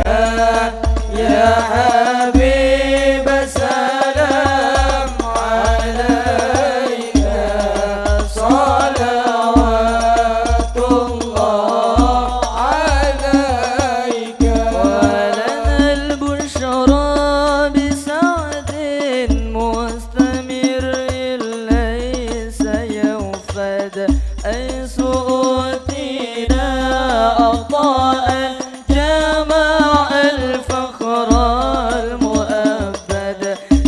يا حبيب سلام عليك، صلوات الله عليك. ولنا البشرى بسعد مستمر ليس يوفد، حيث أوتينا عطاء جمع الفخر المؤبد.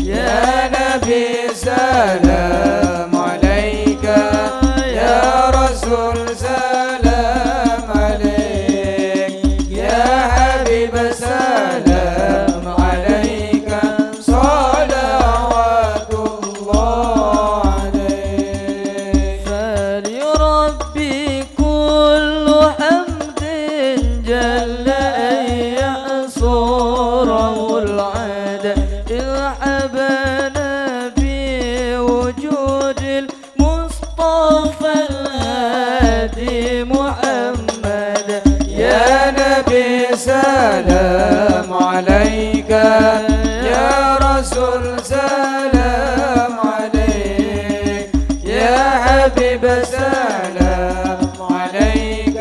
يا نبي سلام عليك، يا رسول سلام عليك، يا حبيب سلام عليك، صلوات الله عليك. فلربي كل حمد جل أن يحصره العد، إذ حبانا بوجود المصطفى الهادي محمد. يا نبي سلام عليك، يا رسول سلام عليك، يا حبيب سلام عليك،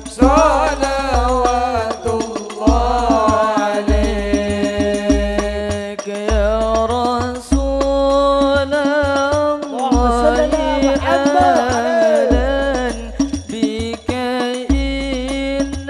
صلوات الله عليك يا رسول الله. اللهم صل على محمد. أهلا بك إن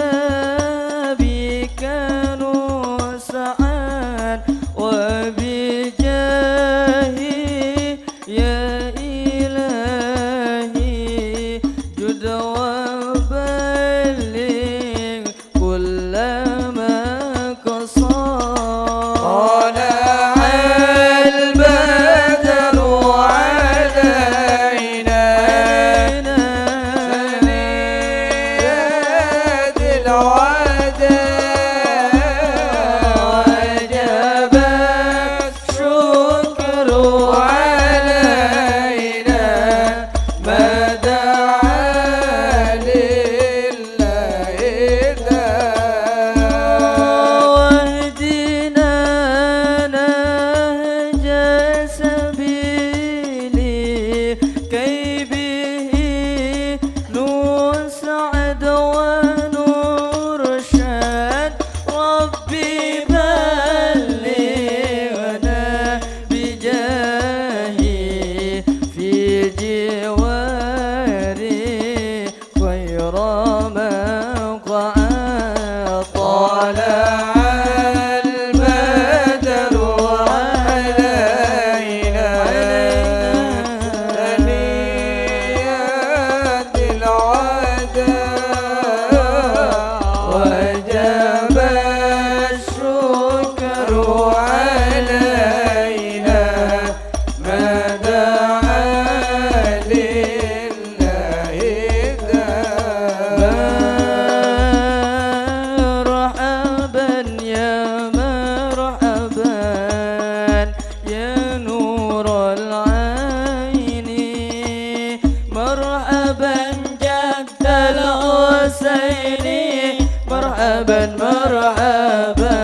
العين، مرحبا، مرحبا.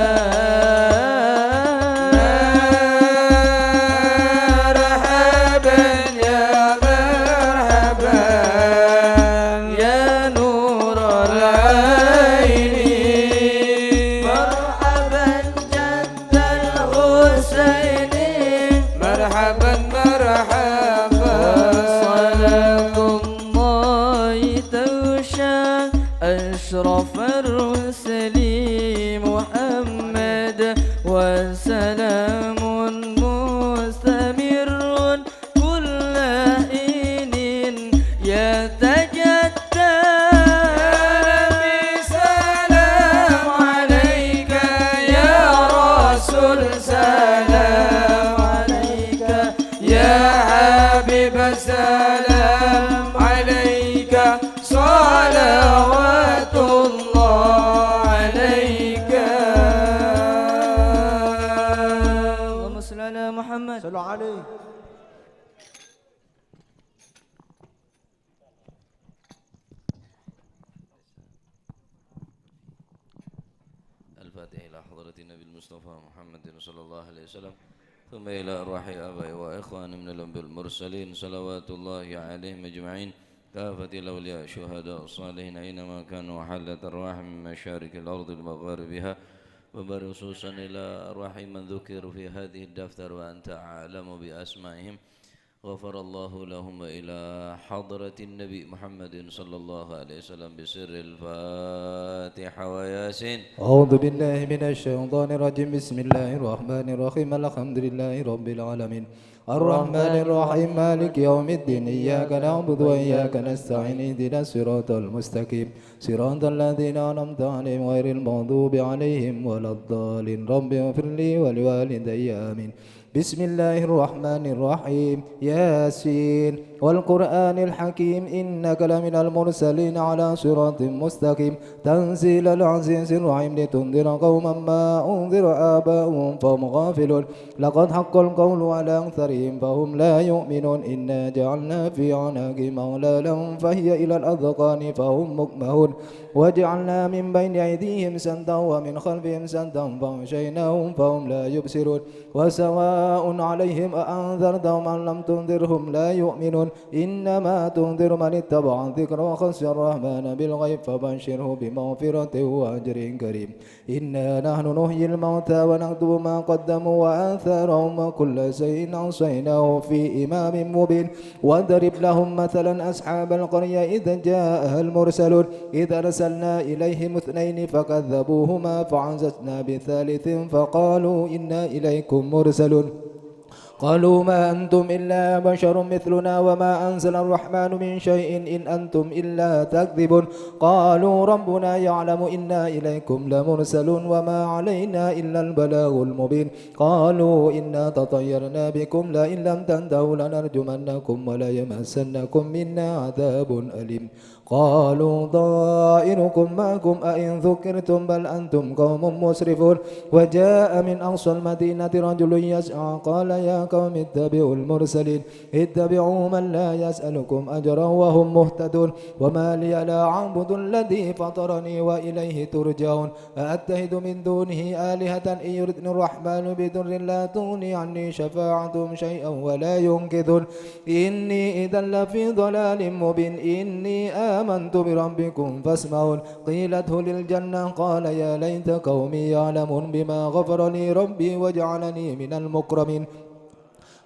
مرحبا يا مرحبا، يا نور العين. مرحبا جد الحسين، مرحبا، مرحبا. وصلاة الله تغشى أشرف الرسل محمد، وسلام مستمر كل حين يتجدد. يا نبي سلام عليك، يا رسول سلام عليك، يا حبيب سلام عليك، صلوات الله عليك. اللهم صل على محمد. صلوا عليه. الفاتحة إلى حضرة النبي المصطفى محمد صلى الله عليه وسلم، ثم إلى أرواح آبائي وإخواني من الأنبياء والمرسلين، صلوات الله عليهم أجمعين، كافة الأولياء، الشهداء، الصالحين، أينما كانوا، وحلت أرواحهم من مشارق الأرض لمغاربها، وبخصوصا إلى أرواح من ذكروا في هذه الدفتر وأنت أعلم بأسمائهم، غفر الله لهم، وإلى حضرة النبي محمد صلى الله عليه وسلم بسر الفاتحة وياسين. أعوذ بالله من الشيطان الرجيم. بسم الله الرحمن الرحيم. الحمد لله رب العالمين. الرحمن الرحيم. مالك يوم الدين. إياك نعبد وإياك نستعين. اهدنا الصراط المستقيم. صراط الذين أنعمت عليهم غير المغضوب عليهم ولا الضالين. رب اغفر لي ولوالدي. آمين. بسم الله الرحمن الرحيم. ياسين. والقرآن الحكيم. إنك لمن المرسلين على صراط مستقيم. تنزيل العزيز الرحيم. لتنذر قوما ما أنذر آباؤهم فهم غافلون. لقد حق القول على أكثرهم فهم لا يؤمنون. إنا جعلنا في أعناقهم أغلالا فهي إلى الأذقان فهم مقمحون. وجعلنا من بين أيديهم سدا ومن خلفهم سدا فأغشيناهم فهم لا يبصرون. وسواء عليهم أأنذرتهم أم لم تنذرهم لا يؤمنون. إنما تنذر من اتبع الذكر وخشي الرحمن بالغيب فبشره بمغفرة وأجر كريم. إنا نحن نحيي الموتى ونكتب ما قدموا وآثارهم وكل شيء أحصيناه في إمام مبين. واضرب لهم مثلا أصحاب القرية إذ جاءها المرسلون. إذ أرسلنا إليهم اثنين فكذبوهما فعززنا بثالث فقالوا إنا إليكم مرسلون. قالوا ما أنتم إلا بشر مثلنا وما أنزل الرحمن من شيء إن أنتم إلا تكذبون. قالوا ربنا يعلم إنا إليكم لمرسلون وما علينا إلا البلاغ المبين. قالوا إنا تطيرنا بكم لئن لم تنتهوا لنرجمنكم وليمسنكم منا عذاب أليم. قالوا طائركم معكم أئن ذكرتم بل أنتم قوم مسرفون. وجاء من أقصى المدينة رجل يسعى قال يا قوم اتبعوا المرسلين. اتبعوا من لا يسألكم أجرا وهم مهتدون. وما لي لا أعبد الذي فطرني وإليه ترجعون. أأتخذ من دونه آلهة إن يردن الرحمن بضر لا تغن عني شفاعتهم شيئا ولا ينقذون. إني إذا لفي ضلال مبين. إني آمنت بربكم فاسمعون. قيل ادخل الجنة. قال يا ليت قومي يعلمون بما غفر لي ربي وجعلني من المكرمين.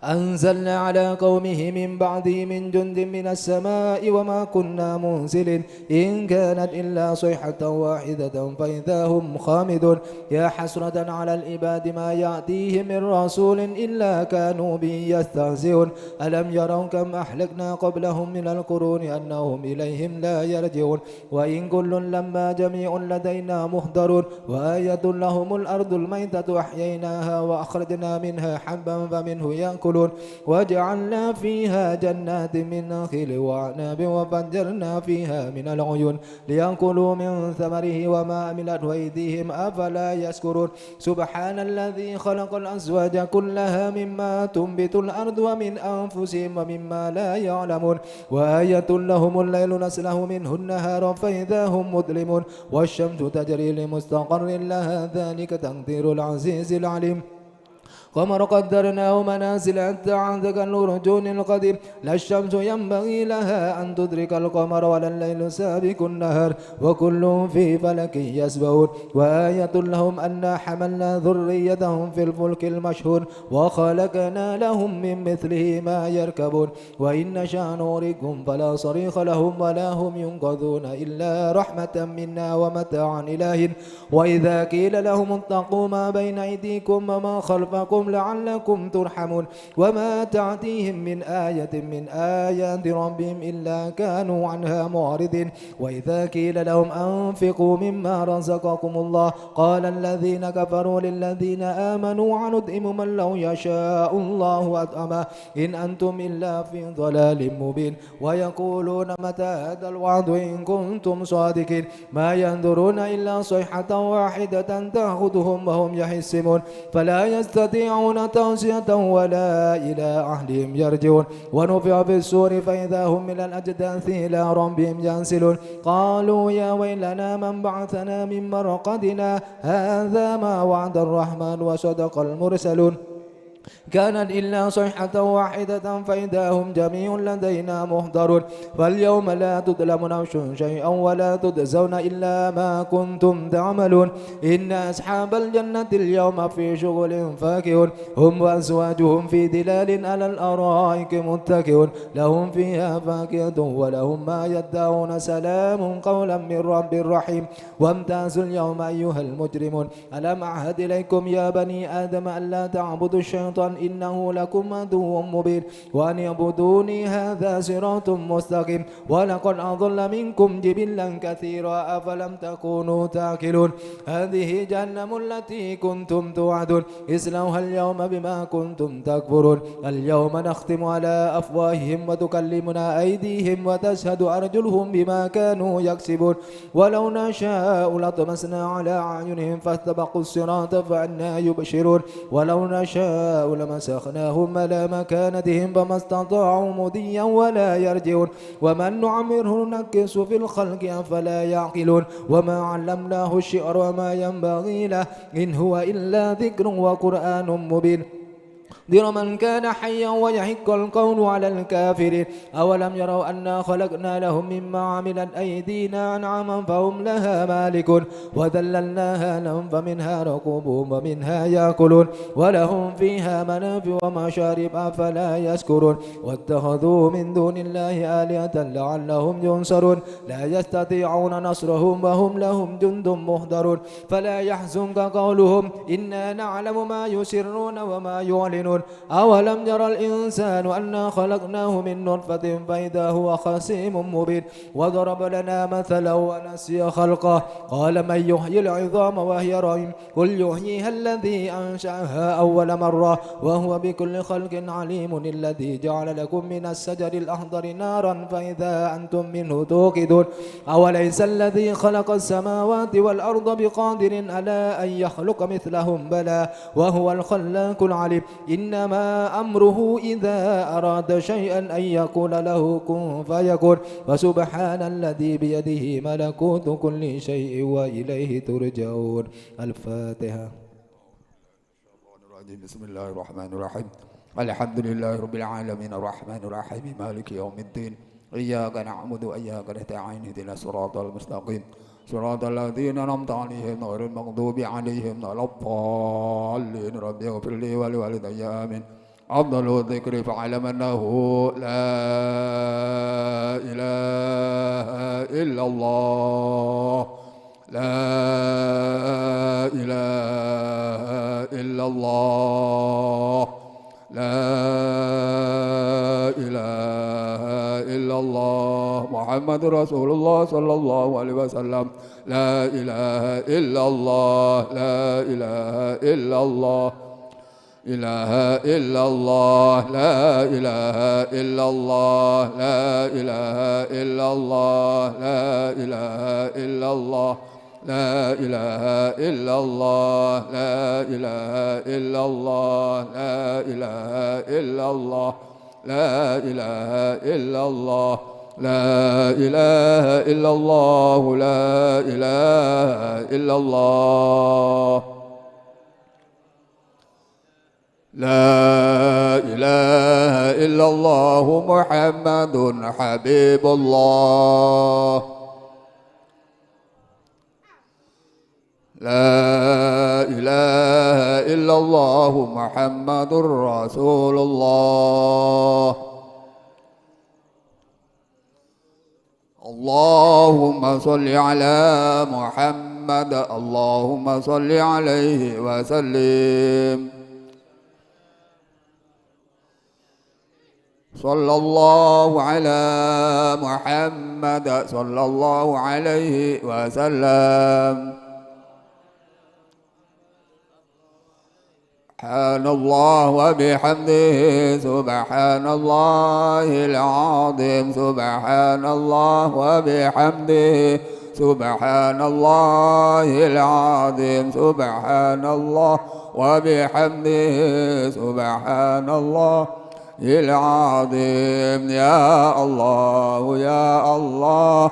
أنزلنا على قومه من بعده من جند من السماء وما كنا منزلين. إن كانت إلا صيحة واحدة فإذا هم خامدون. يا حسرة على العباد ما يأتيهم من رسول إلا كانوا به يستهزئون. ألم يروا كم أهلكنا قبلهم من القرون أنهم إليهم لا يرجعون. وإن كل لما جميع لدينا محضرون. وآية لهم الأرض الميتة أحييناها وأخرجنا منها حبا فمنه يأكلون. يعملون. وجعلنا فيها جنات من نخيل وأعناب وفجرنا فيها من العيون ليأكلوا من ثمره وما عملته أيديهم أفلا يشكرون. سبحان الذي خلق الأزواج كلها مما تنبت الأرض ومن أنفسهم ومما لا يعلمون. وآية لهم الليل نسلخ منه النهار فإذا هم مظلمون. والشمس تجري لمستقر لها ذلك تقدير العزيز العليم. القمر قدرناه منازل حتى عاد كالعرجون القديم. لا الشمس ينبغي لها أن تدرك القمر ولا الليل سابق النهار وكل في فلك يسبحون. وآية لهم أنا حملنا ذريتهم في الفلك المشحون وخلقنا لهم من مثله ما يركبون. وإن نشأ نغرقهم فلا صريخ لهم ولا هم ينقذون إلا رحمة منا ومتاعا إلى حين. وإذا قيل لهم اتقوا ما بين أيديكم وما خلفكم لعلكم ترحمون. وما تأتيهم من آية من آيات ربهم إلا كانوا عنها معرضين. وإذا قيل لهم أنفقوا مما رزقكم الله قال الذين كفروا للذين آمنوا أنطعم من لو يشاء الله أطعمه إن أنتم إلا في ضلال مبين. ويقولون متى هذا الوعد إن كنتم صادقين. ما ينظرون إلا صيحة واحدة تأخذهم وهم يخصمون. فلا يستطيعون توصية ولا إلى أهلهم يرجعون. ونفخ في الصور فإذا هم من الأجداث إلى ربهم ينسلون. قالوا يا ويلنا من بعثنا من مرقدنا هذا ما وعد الرحمن وصدق المرسلون. كانت إلا صيحة واحدة فإذا هم جميع لدينا محضرون. فاليوم لا تظلم نفس شيئا ولا تجزون إلا ما كنتم تعملون. إن أصحاب الجنة اليوم في شغل فاكهون. هم وأزواجهم في ظلال على الأرائك متكئون. لهم فيها فاكهة ولهم ما يدعون. سلام قولا من رب رحيم. وامتازوا اليوم أيها المجرمون. ألم أعهد إليكم يا بني آدم ألا تعبدوا الشيطان إنه لكم عدو مبين وأن اعبدوني هذا صراط مستقيم. ولقد أضل منكم جبلا كثيرا أفلم تكونوا تعقلون. هذه جهنم التي كنتم توعدون اصلوها اليوم بما كنتم تكفرون. اليوم نختم على أفواههم وتكلمنا أيديهم وتشهد أرجلهم بما كانوا يكسبون. ولو نشاء لطمسنا على أعينهم فاستبقوا الصراط فأنى يبصرون. ولو نشاء لمسخناهم على مكانتهم فما استطاعوا مضيا ولا يرجعون. ومن نعمره ننكسه في الخلق أفلا يعقلون. وما علمناه الشعر وما ينبغي له إن هو إلا ذكر وقرآن مبين. لينذر من كان حيا ويحق القول على الكافرين. أولم يروا أنا خلقنا لهم مما عملت أيدينا أنعاما فهم لها مالكون. وذللناها لهم فمنها ركوبهم ومنها يأكلون. ولهم فيها منافع ومشارب أفلا يشكرون. واتخذوا من دون الله آلهة لعلهم ينصرون. لا يستطيعون نصرهم وهم لهم جند محضرون. فلا يحزنك قولهم إنا نعلم ما يسرون وما يعلنون. أولم ير الإنسان أنا خلقناه من نطفة فإذا هو خصيم مبين. وضرب لنا مثلا ونسي خلقه. قال من يحيي العظام وهي رميم. قل يحييها الذي أنشأها أول مرة وهو بكل خلق عليم. الذي جعل لكم من الشجر الأخضر نارا فإذا أنتم منه توقدون. أوليس الذي خلق السماوات والأرض بقادر على أن يخلق مثلهم؟ بلى وهو الخلاق العليم. إنما أمره إذا أراد شيئا أن يقول له كن فيكون. فسبحان الذي بيده ملكوت كل شيء وإليه ترجعون. الفاتحة. الشيطان الرجيم. بسم الله الرحمن الرحيم. الحمد لله رب العالمين الرحمن الرحيم مالك يوم الدين. إياك نعبد وإياك نستعين اهدنا الصراط المستقيم صراط الذين أنعمت عليهم غير المغضوب عليهم ولا الضالين رب اغفر لي ولوالدي آمين. أفضل الذكر فاعلم أنه لا إله إلا الله. لا إله إلا الله. لا إله إلا الله. محمد رسول الله صلى الله عليه وسلم. لا إله إلا الله. لا إله إلا الله. إله إلا الله، لا إله إلا الله، لا إله إلا الله، لا إله إلا الله، لا إله إلا الله، لا إله إلا الله، لا إله إلا الله، لا إله إلا الله، لا إله إلا الله، لا إله إلا الله. لا إله إلا الله محمد حبيب الله. لا إله إلا الله محمد رسول الله. اللهم صل على محمد، اللهم صل عليه وسلم. صلى الله على محمد، صلى الله عليه وسلم. سبحان الله وبحمده، سبحان الله العظيم، سبحان الله وبحمده، سبحان الله العظيم، سبحان الله وبحمده، سبحان الله العظيم. يا الله، يا الله،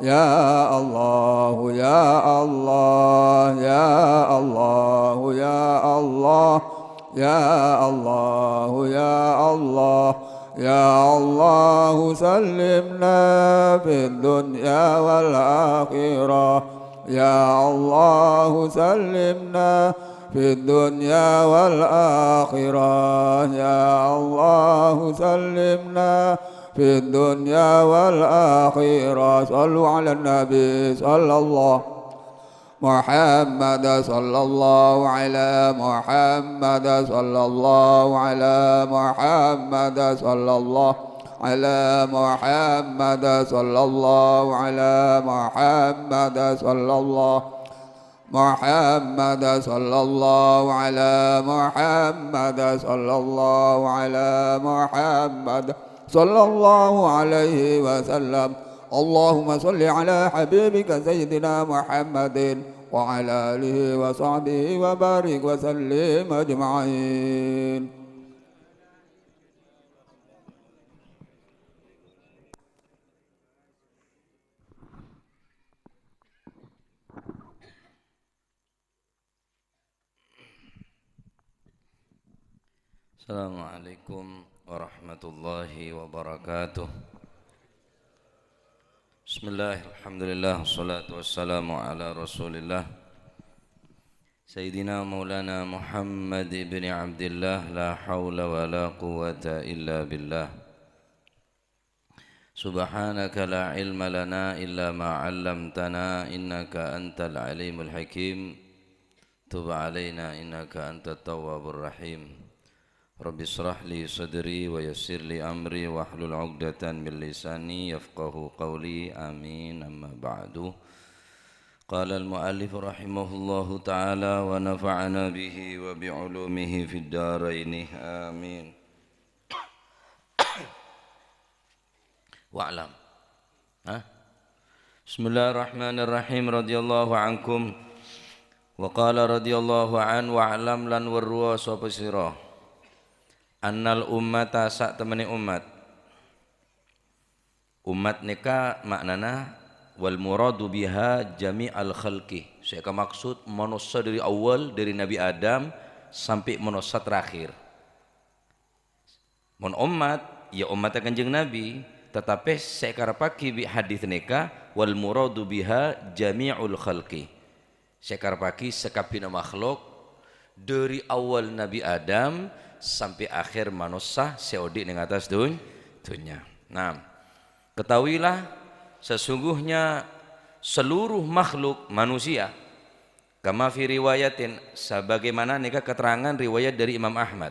يا الله، يا الله، يا الله، يا الله، يا الله، يا الله، يا الله، سلمنا في الدنيا والآخرة. يا الله، سلمنا في الدنيا والآخرة. يا الله، سلمنا في الدنيا والآخرة. صلوا على النبي صلى الله محمد، صلى الله على محمد، صلى الله على محمد، صلى الله على محمد، صلى الله على محمد، صلى الله محمد، صلى الله على محمد، صلى الله على محمد، صلى الله عليه وسلم. اللهم صل على حبيبك سيدنا محمد وعلى آله وصحبه وبارك وسلم أجمعين. Assalamualaikum warahmatullahi wabarakatuh. Bismillah, alhamdulillah, wassalatu wassalamu ala rasulillah, Sayyidina Maulana Muhammad ibni Abdillah, la haula wa la quwwata illa billah. Subhanaka la ilma lana illa ma 'allamtana, innaka antal alimul hakim. Tub alaina, innaka antat tawwabur rahim. Rabbi israh li sadri wa yassir li amri wahlul 'uqdatan min lisani yafqahu qawli. Amin. Amma ba'du. Qala al-mu'allif rahimahullahu ta'ala wa nafa'ana bihi wa bi 'ulumihi fid daraini. Amin. Wa'lam. Hah? Bismillahirrahmanirrahim. Radhiyallahu ankum. Wa qala radhiyallahu an, wa'lam, lan weruwa sapa sira. Annal ummata, satemene umat. Umat neka maknana wal muradu biha jami'al khalqi. Se eka maksud manossa dari awal, dari Nabi Adam sampai manossa terakhir. Mon ommat, ya ommatta Kanjeng Nabi, tetape se ekarepagi bi' hadis neka, "Wal muradu biha jami'ul khalqi." Se ekarepagi sakabbina makhluk, dari awal Nabi Adam sampai akhir manossa se odhi' neng attas dun-, dunya. Nah, ketahuilah, sesungguhnya seluruh makhluk manusia, kama fi riwayatin, sebagaimana neka keterangan riwayat dari Imam Ahmad.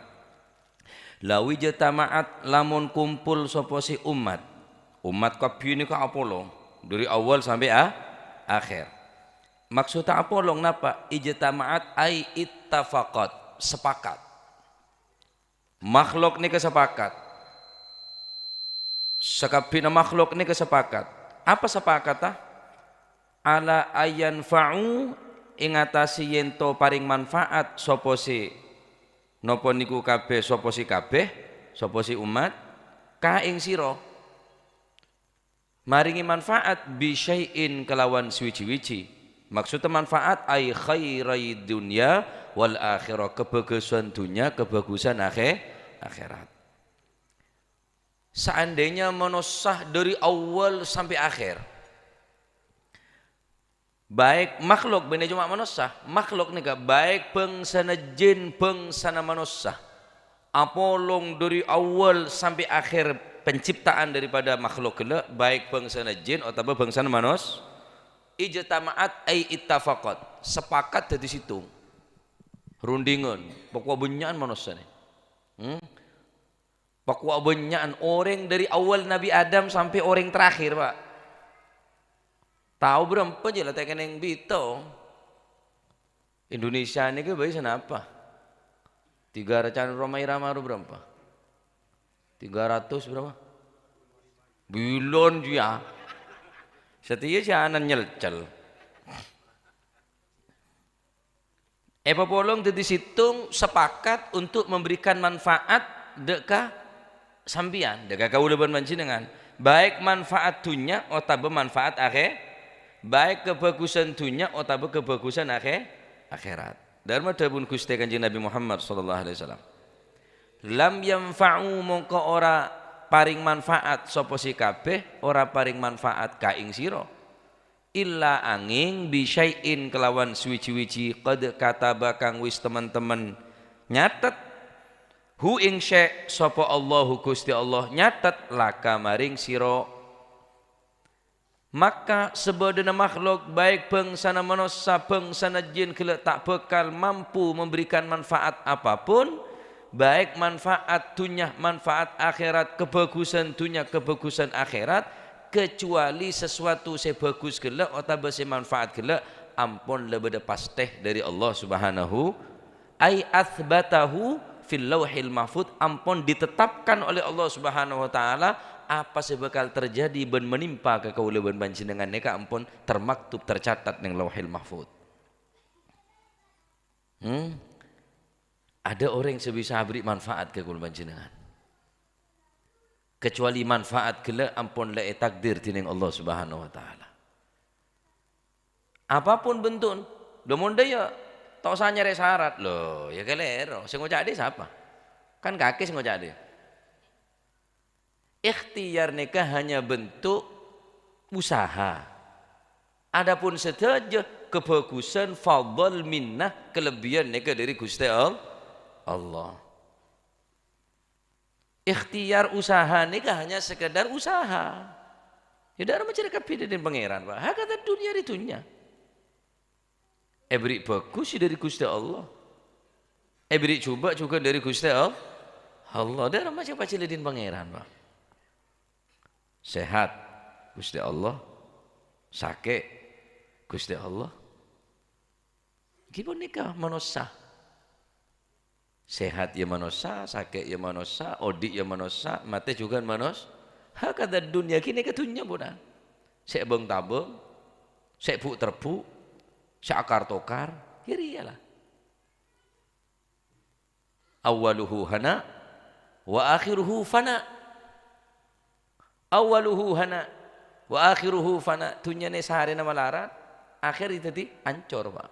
Lawijtama'at, lamon kumpul sapa se ommat. Ommat kabbi neka apolong, dari awal sampai a-, akhir. Maksudda apolong napa? Ijtama'at ai ittafaqat, sepakat. Makhluk nèka sapakat. Sakabbhina makhluk nèka sapakat. Apa sapakatta? Ala ayanfa'u, ing atase yen to pareng manfaat sapa se, napa niku kabeh, sapa se kabeh, sapa se umat, ka ing sira. Maringi manfaat bi syai'in kelawan suwiji-wiji. Maksudda manfaat ai khairai dunya wal akhirah, kebagusan dunya, kebagusan akhe-, akhirat. Seandainya manossa dari awal sampai akhir, baik makhluk, bânnè coma manossa, makhluk nèka baik bângsana jin, bângsana manossa, apolong dari awal sampai akhir penciptaan daripada makhluk ghellâ', baik bângsana jin otabâ bângsana manos-, ijtama'at ai ittafaqat, sepakat dâddhi sèttong. Rundingan, pokok bânnya'an manossa nè. Hmm? Pakwa bânnya'an orèng dâri awwal Nabbhi Adam sampè' orèng terakhir, Pak. Tao bârâmpa jâ la ta' kennèng bhidhâ. Indonesia nèka bhâi sanapa? Tiga ratus, Rhoma Irama ro bârâmpa? Tiga ratus berapa? Bilân jiyâ. Satèya sè ana nyelcel. Èpapolong dâddhi sèttong, sepakat untuk memberikan manfaat dâ' ka sampèyan, dâ' ka kaulâ bân panjhennengngan, baik manfaat dhunnya otabâ manfaat akhè-, baik kabhâghusân dhunnya otabâ kabhâghusân akhè-, akhèrat. Dârma dhâbuna Ghustè Kanjeng Nabbhi Muhammad sallallahu alaihi wasallam, "Lam yanfa'u," mongko ora parèng manfaat sapa sè kabeh, ora parèng manfaat ka ing sira. Illa angèng bi syai'in kelawan suwiji-wiji qad kataba kang wis temen-temen nyatet, hu ing syai' sapa Allahu Ghustè Allah nyatet laka maring sira. Maka sabâdâna makhluk, baik bângsana manossa, bângsana jin ghellâ' ta' bhâkal mampu memberikan manfaat apapun, baik manfaat dhunnya, manfaat akhèrat, kabhâghusân dhunnya, kabhâghusân akhèrat, kecuali sesuatu sè bhâghus ghellâ' otabâ sè manfaat ghellâ' ampon la bâdâ pastè dâri Allah Subhanahu, ai atsbatahu fil Lauhil Mahfudz, ampon ditetapkan oleh Allah Subhanahu wa Ta'ala apa sè bhâkal terjadi bân menimpa ka kaulâ bân panjhennengngan nèka ampon termaktub, tercatat neng Lauhil Mahfudz. Hmm? Ada orèng sè bisa aberri' manfaat ka kaulâ panjhennengngan. Kecuali manfaat ghellâ' ampon la ètakdir dhinèng Allah Subhanahu wa Ta'ala. Apapun bentukna, lho mon dâ' iyâ ta' osa nyarè sarat, lho, ya kalèro. Sè ngoca' dâ' sapa? Kan kakè sè ngoca' dâ'. Ikhtiyar nèka hanya bentuk usaha. Adapun sadhâjâ kabhâghusân, fadl, minnah, kelebbiyân nèka dâri Ghustè All-, Allah. Ikhtiyar usaha nèka hanya sekedar usaha. Ya, dâ' rèya macam kabbhi dâddhi Pangèran, Pak. Hakadha dunya ri dunya. Èberri' bhâghus dâri Ghustè Allah. Èberri' jhubâ' jhughân dâri Ghustè All-, Allah. Dâ' rèya macam pajhâlâdhin Pangèran, Pak. Sehat, Ghustè Allah. Sakè', Ghustè Allah. Ghi ponèka manossa. Sehat ya manossa, sakè' ya manossa, odi' ya manossa, matè jhughân manos-, hakadha dunya, ghi nèka dhunnya, pon. Sè bâng-tabâng, sè bu'-terbu', sè akar-tokar, ya rèya la. Awwaluhu hana, wa akhiruhu fana. Awwaluhu hana, wa akhiruhu fana. Dhunnyana sarèna malarat, akhèrra dâddhi ancor, Pak.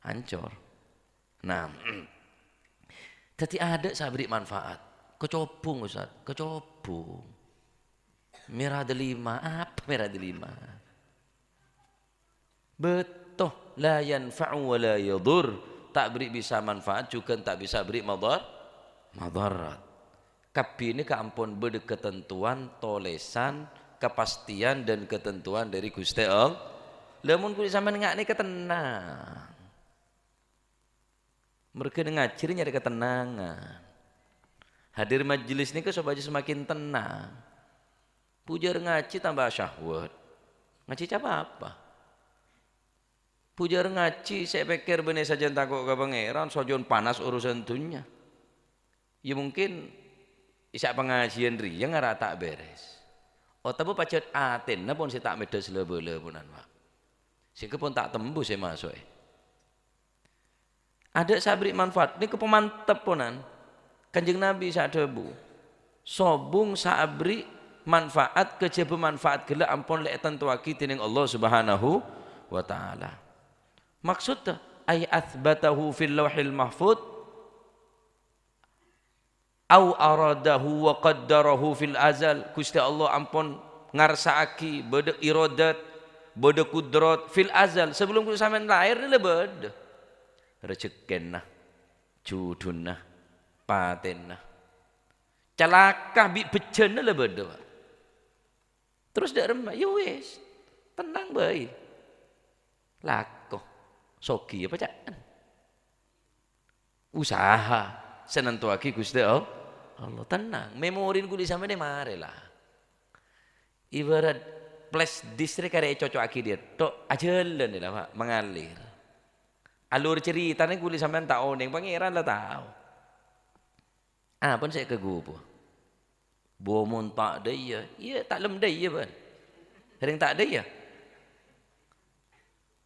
Ancor. Nah, dâddhi adâ' sè aberri' manfaat. Kacobung, Ustaz, kacobung. Mèra dâlima, apa mèra dâlima? Bâto, la yanfa'u wa la yadur. Ta' berri' bisa manfaat, jhughân ta' bisa berri' madhar-, madharat. Kabbhi nèka ampon bâdâ ketentuan, tolèsan, kepastian, dan ketentuan dâri Ghustè All-, Lamon kulâ sampèyan nga' nèka tennang. Mergâna ngajhi rè nyarè katennangan. Hadir majelis nèka sopajâ semakin tennang. Bujâr ngajhi tamba syahwat. Ngajhi ca-, apa? Bujâr ngajhi sè èpèkkèr bânnè sajân tako' ka Pangèran, sajân panas urusan dhunnya. Ya mungkin isa' pangajiân rèya ngara ta' bèrès. Otabâ pajhât atèna pon sè ta' mèdhâ sè la-bâlâ ponan, Pak. Sèngghâ pon ta' tembus è maso'è. Adâ' sè aberri' manfaat, nèko pamantep ponan. Kanjeng Nabi sè adhâbu, sobung sè aberri' manfaat kajhâbhâ manfaat ghellâ' ampon la ètantowaghi dènèng Allah Subhanahu wa Ta'ala. Maksudda, ay atsbatahu fil Lauhil Mahfudz, au aradahu wa qaddarahu fil azal. Ghustè Allah ampon ngarsa'aghi bâdâ irodat, bâdâ kudrat fil azal. Sabellun ghulâ sampèyan laèr la bâdâ. Rejhekkèna, judhuna, patèna. Calaka bi' bhâjjhâna la bâdâ, Pak. Terros dâ' remma, ya wis, tennang bhâi. Lako, soghi apa ca'na? Usaha sè nantowaghi Ghustè All-, Allah. Tennang, memori ghulâ sampèyan marè la. Ibarat flash disk rè karè ècocokaghi dâ' tok, ajhâlân la, Pak, mangalir. Alur caritana ghulâ sampèyan ta' onèng, Pangèran la tao. Apa sè èkaghubâ? Bâ mon ta' dâ' iyâ, iyâ ta' lem dâ' iyâ, bân. Rèng ta' dâ' iyâ.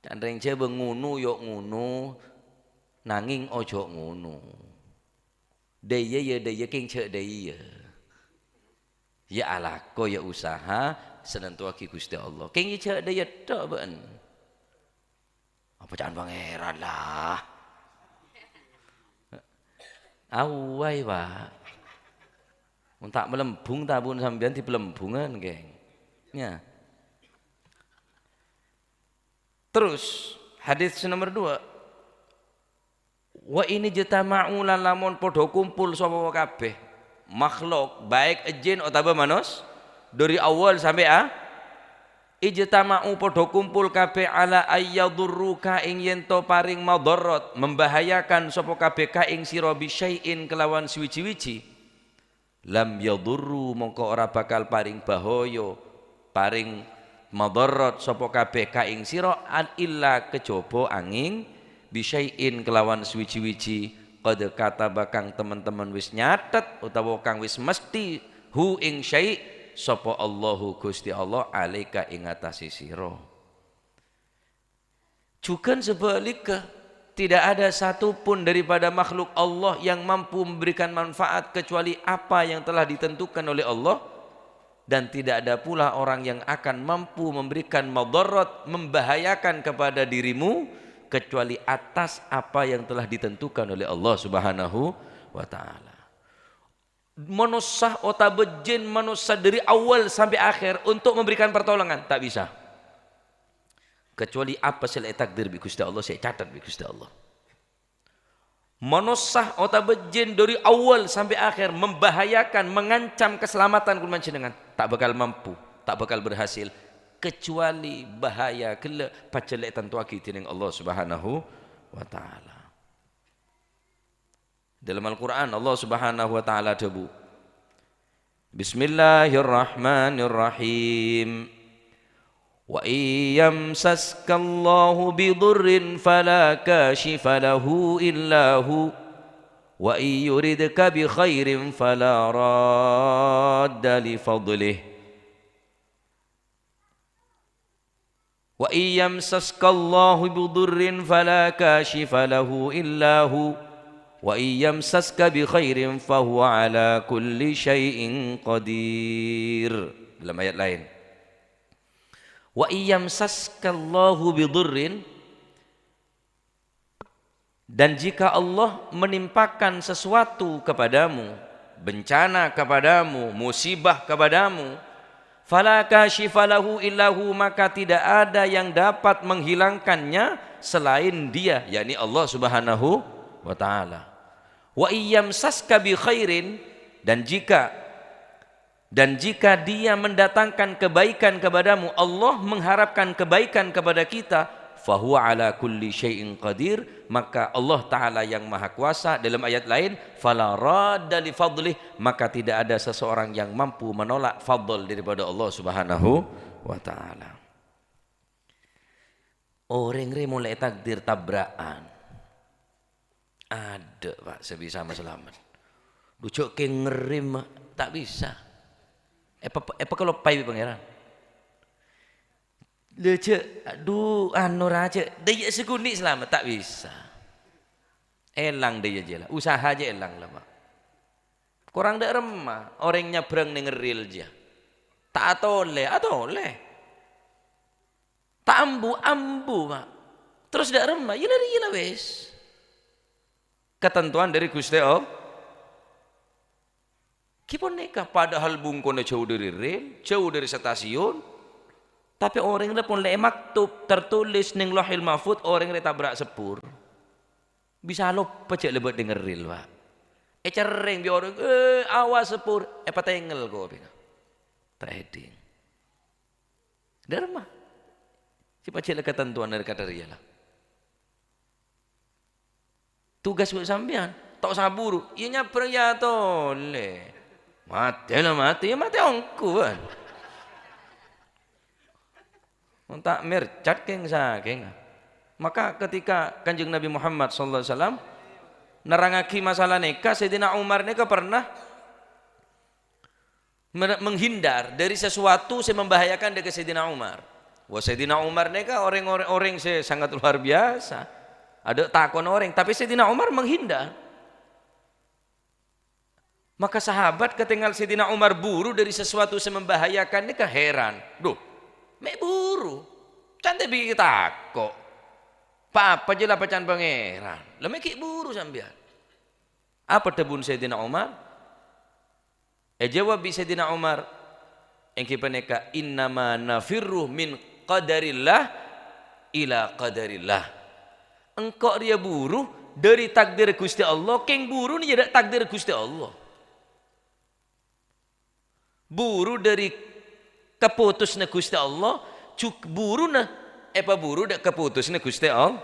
Can rèng Jhâbâ ngono, yo ngono, nangèng ojo ngono. Dâ' iyâ, ya dâ' iyâ, kèng jhâ' dâ' iyâ. Ya alako, ya usaha, sè nantowaghi Ghustè Allah. Kèng ya jhâ' dâ' iyâ tok, bân. Apa ca'na Pangèran la? Awai, Pak. Mon ta' malembung tabun sampèyan dipalembungan, geng. Ya. Terros, hadis sè nomer dua. Wa in ijtama'u, lan lamon padhâ kumpul sapa kabèh makhluk, baik jin otabâ manos-, dâri awwal sampè' a-, ijtama'u, padhâ kumpul kabèh, ala ayyadurruka, ing yèn to parèng madharat, membahayakan sapa kabèh ka ing sira, bi syai'in, kelawan suwiji-wiji. Lam yadurru, mongko ora bakal parèng bahaya, parèng madharat sapa kabèh ka ing sira, an illa kejaba angèng, bi syai'in, kelawan suwiji-wiji, qad kataba, kang temen-temen wis nyatet, utawa kang wis mesthi, hu ing syai', sapa Allahu Ghustè Allah, alaika ing atase sira. Jughân sebaliknya, tidak ada satu pun daripada makhluk Allah yang mampu memberikan manfaat kecuali apa yang telah ditentukan oleh Allah, dan tidak ada pula orang yang akan mampu memberikan madarat, membahayakan kepada dirimu, kecuali atas apa yang telah ditentukan oleh Allah Subhanahu wa Ta'ala. Manossa otabâ jin manossa dâri awwal sampè' akhèr untuk memberikan pertolongan, ta' bisa. Kecuali apa sè la ètakdir bi' Ghustè Allah, sè ècatet bi' Ghustè Allah. Manossa otabâ jin dâri awwal sampè' akhèr membahayakan, mengancam keselamatan kaulâ panjhennengan, ta' bakal mampu, ta' bakal berhasil, kecuali bahaya ghellâ' pajhât la ètantowaghi dènèng Allah Subhanahu wa Ta'ala. Dalam Al-Qur'an, Allah Subhanahu wa Ta'ala adhâbu, "Bismillahirrahmanirrahim. Wa in yamsaskallahu bidurrin fala kashifa lahu illa hu, wa in yuridka bi khairin fala radda li fadlih." "Wa in yamsaskallahu bidurrin fala kashifa lahu illa hu, wa in yamsaska bi khairin fahuwa ala kulli syai'in qadir." Dalam ayat lain, "Wa in yamsaskallahu bidurrin," Dan jika Allah menimpakan sesuatu kepadamu, bencana kepadamu, musibah kepadamu, fala kashifa lahu illa hu, maka tidak ada yang dapat menghilangkannya selain Dia, yakni Allah Subhanahu wa Ta'ala. Wa in yamsaska bi khairin, dan jika Dan jika Dia mendatangkan kebaikan kepadamu, Allah mengharapkan kebaikan kepada kita, fahuwa ala kulli syai'in qadir, maka Allah Ta'ala yang Maha Kuasa. Dalam ayat lain, fala radda li fadlih, maka tidak ada seseorang yang mampu menolak fadl daripada Allah Subhanahu wa Ta'ala. Orèng rè molaè takdir tabra'an. Adâ', Pak, sè bisa masalamet. Dhu, jhâ' kèng ngerrèm, ta' bisa. Èpa-, èpakaloppaè bi' Pangèran. Lha, jhâ', adhu, anu, ra, jhâ', dâjâ sakonè' salamet, ta' bisa. Èlang dâjâ jiyâ la. Usaha jiyâ èlang la, Pa'. Korang dâ' remma orèng nyabrang neng ril jiyâ. Ta' atolè, atolè. Ta' ambu, ambu, Pa'. Terros dâ' remma, iyâ la rèya la wis. Katantowan dâri Ghustè Allah. Ghi' ponèka, padahal bungkona jhâu dâri ril, jhâu dâri stasiun, tapè orèng rèya pon la èmaktub, tertulis neng Lauhil Mahfudz, orèng rèya tabrak sepur. Bisa loppa jhâ' lèbât dângngèr ril, Pa'. Ècerrèng bi' orèng, "Eh, awas sepur," èpatèngèl kopèngnga. Ta' èdhing. Dâ' remma. Sè pajhât la katantowan dâri kadhâr rèya la. Tugas bi' sampèyan, ta' osa buru. Iyâ nyabrang iyâ atolè. Matè la matè, iyâ matè ongghu, bân. Mon ta' mercat kèng-sakèngnga. Maka ketika Kanjeng Nabi Muhammad sallallahu alaihi wasallam nerrangaghi masalah nèka, Sayyidina Umar nèka pernah mer-, menghindar dari sesuatu sè membahayakan dâ' ka Sayyidina Umar. Wah, Sayyidina Umar nèka orèng-orèng, orèng sè sangat luar biasa. Adâ' takon orèng, tapè Sayyidina Umar menghindar. Maka sahabat katèngal Sayyidina Umar buru dâri sesuatu sè membahayakan nèka heran. "Dhu, mè' buru? Can ta' bi' tako'. Pa-apa jiyâ la pèca'an Pangèran. La mè' ghi' buru sampèyan?" Apa dhâbuna Sayyidina Umar? Èjâwâb bi' Sayyidina Umar, èngghi panèka, "Innama nafirru min qadarillah ila qadarillah." Engko' rèya buru dâri takdir Ghustè Allah, kèng buruna jâ dâ' takdir Ghustè Allah. Buru dâri kapotosanna Ghustè Allah, jug buruna èpaburu dâ' kapotosanna Ghustè Allah.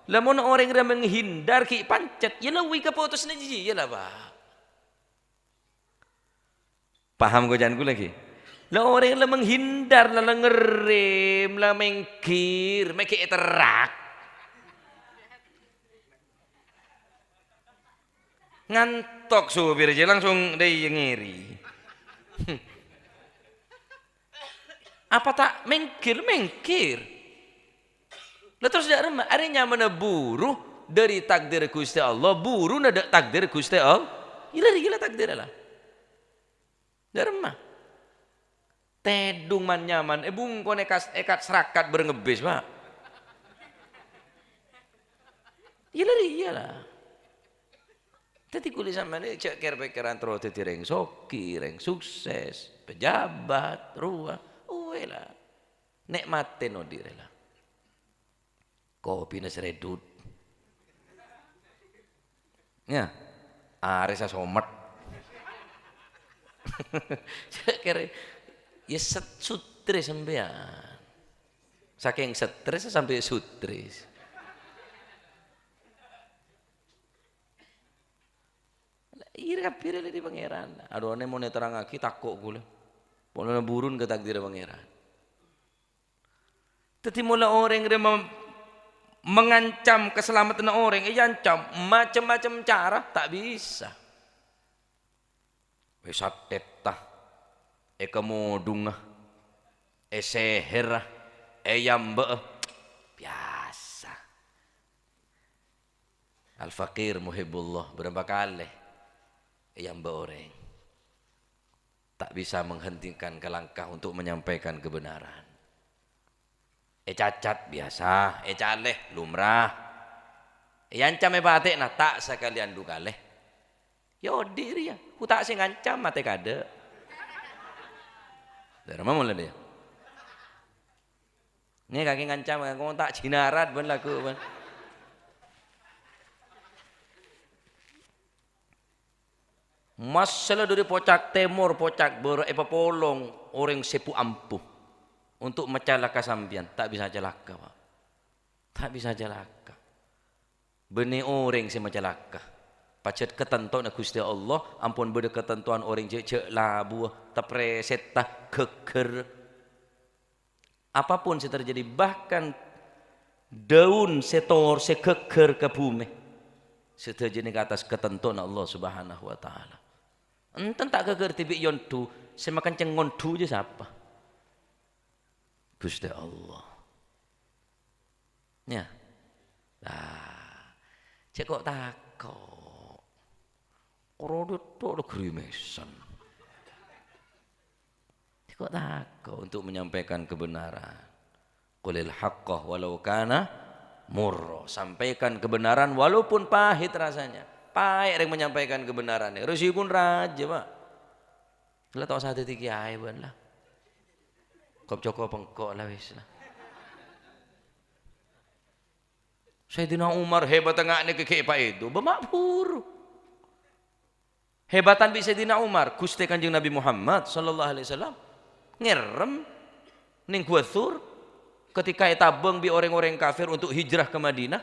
Lamon orèng rèya menghindar ghi' pancet, iyâ la wih kapotosanna jiyâ la, Pa'. Paham koca'an kaulâ ghi? La orèng la menghindar, la, la ngerrèm, la mèngghir, mè' ghi' èterrak. Ngantok sopèrra jiyâ langsung dâ' iyâ ngèrè. Apa ta' mèngghir? Mèngghir. La terros dâ' remma, arèya nyamana buru dâri takdir Ghustè Allah, buruna dâ' takdir Ghustè Allah. Iyâ la rèya la takdir la. Dâ' remma. Tèdung man-nyaman, è bungkona èkas-, èkat sarakat bâreng ebbhis, Pa'. Iyâ la rèya la. Dhâddhi kaulâ sampèyan jhâ' kèr-pèkkèran terro dhâddhi rèng soghi, rèng sukses, pejabat, rowa. Uwè la. Nè'matè nodi' rè la. Kopina sèrèdhut. Yâ, arè sasomet. Jhâ' kèra, yâ set-, sutrè sampèyan. Sakèng strès sampè' sutrè. Iyâ kabbhi rè dâri Pangèran. Adhu, nè mon èterrangaghi tako' kaulâ. Polana burun ka takdirra Pangèran. Dhâddhi, mola orèng rè mem-, mangancam kasalameddhânna orèng, èancam macem-macem cara, ta' bisa. Èsathètta, èkamodhunga, èsèhèrra, èyambâ'â, biyasa. Al-Faqir Muhibbullah, bârâmpa kalè èyambâ orèng. Ta' bisa menghentikan ka langkah untuk menyampaikan kebenaran. Ècacat, biyasa. Ècalè, lumrah. Èancam èpatè'ana, ta' sakalèyan du kalè. Yâ odi' rèya, ku ta' sè ngancam, matè kaadâ'. Dârâmma mola dâ' iyâ. Nè kakè ngancam, kakè ta' jinarat bân lagu bân. Masalah dâri pocak tèmor, pocak bârâ' èpapolong orèng sè bu-ambu untuk macalaka sampèyan, ta' bisa calaka, Pa'. Ta' bisa calaka. Bânnè orèng sè macalaka. Pajhât katantowanna Ghustè Allah, ampon bâdâ katantowan orèng jhâ'-, jhâ' labuwâ, taprèsètta, ghâgghâr. Apapun sè terjadi, bahkan daun sè tor-, sè ghâgghâr ka bhumè, sadhâjâna ka attas katantowanna Allah Subhanahu wa Ta'ala. Enten ta' ghâghâr dhibi' èyondu, sè makenceng ngondu jâ sapa? Ghustè Allah. Yâ. Lah, cè' kok tako'. Koro duduk lo gerimesan. Cè' kok tako' untuk menyampaikan kebenaran. "Qulil haqqa walau kana murra." Sampaikan kebenaran walaupun pahit rasanya. Paè' rèng menyampaikan kebenaran. Rèng sèkon rajâ, Pak. La ta' osa dhâddhi kèyaè bâ'na la. Kop-cokop engko' la wis la. Sayyidina Umar hebat nga' nèka ghi' paèdu, bâ' ma' buru. Hebatan bi' Sayyidina Umar, Ghustè Kanjeng Nabi Muhammad sallallahu alaihi wasallam ngèrèm neng Gua Tsur ketika ètabâng bi' rèng-orèng kafir untuk hijrah ke Madinah.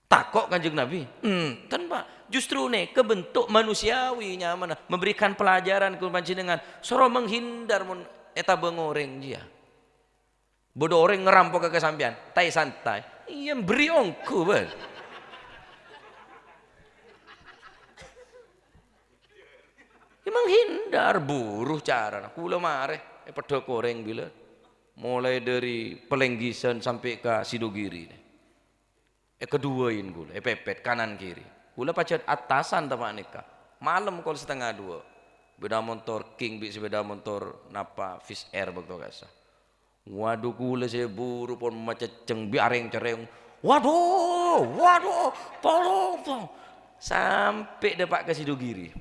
Tako' Kanjeng Nabi? Enten, Pak. Justru nèka bentuk manusiawi nyamana, memberikan pelajaran ka panjhennengngan. Soro menghindar mon ètabâng orèng jiyâ. Bâdâ orèng ngerampok ka sampèyan, taè santai. Iyâ, bherri' ongghu, bân. Iyâ, menghindar, buru carana. Kaulâ marè, èpeddhâ korèng bilân. Mulai dari Pelenggisan sampè' ka Sidogiri. Èkaduwâi kaulâ, èpèpèt kanan kiri. Kaulâ pajhât attasan ta' panèka. Malem kol satengnga duwâ'. Sepeda montor King bi' sepeda montor napa Fish Air bâkto ka'issa'. Waduh, kaulâ sè buru pon macèccèng bi' arèng-cerrèng. "Waduh, waduh, tolong, tolong." Sampè' dâpa' ka Sidogiri.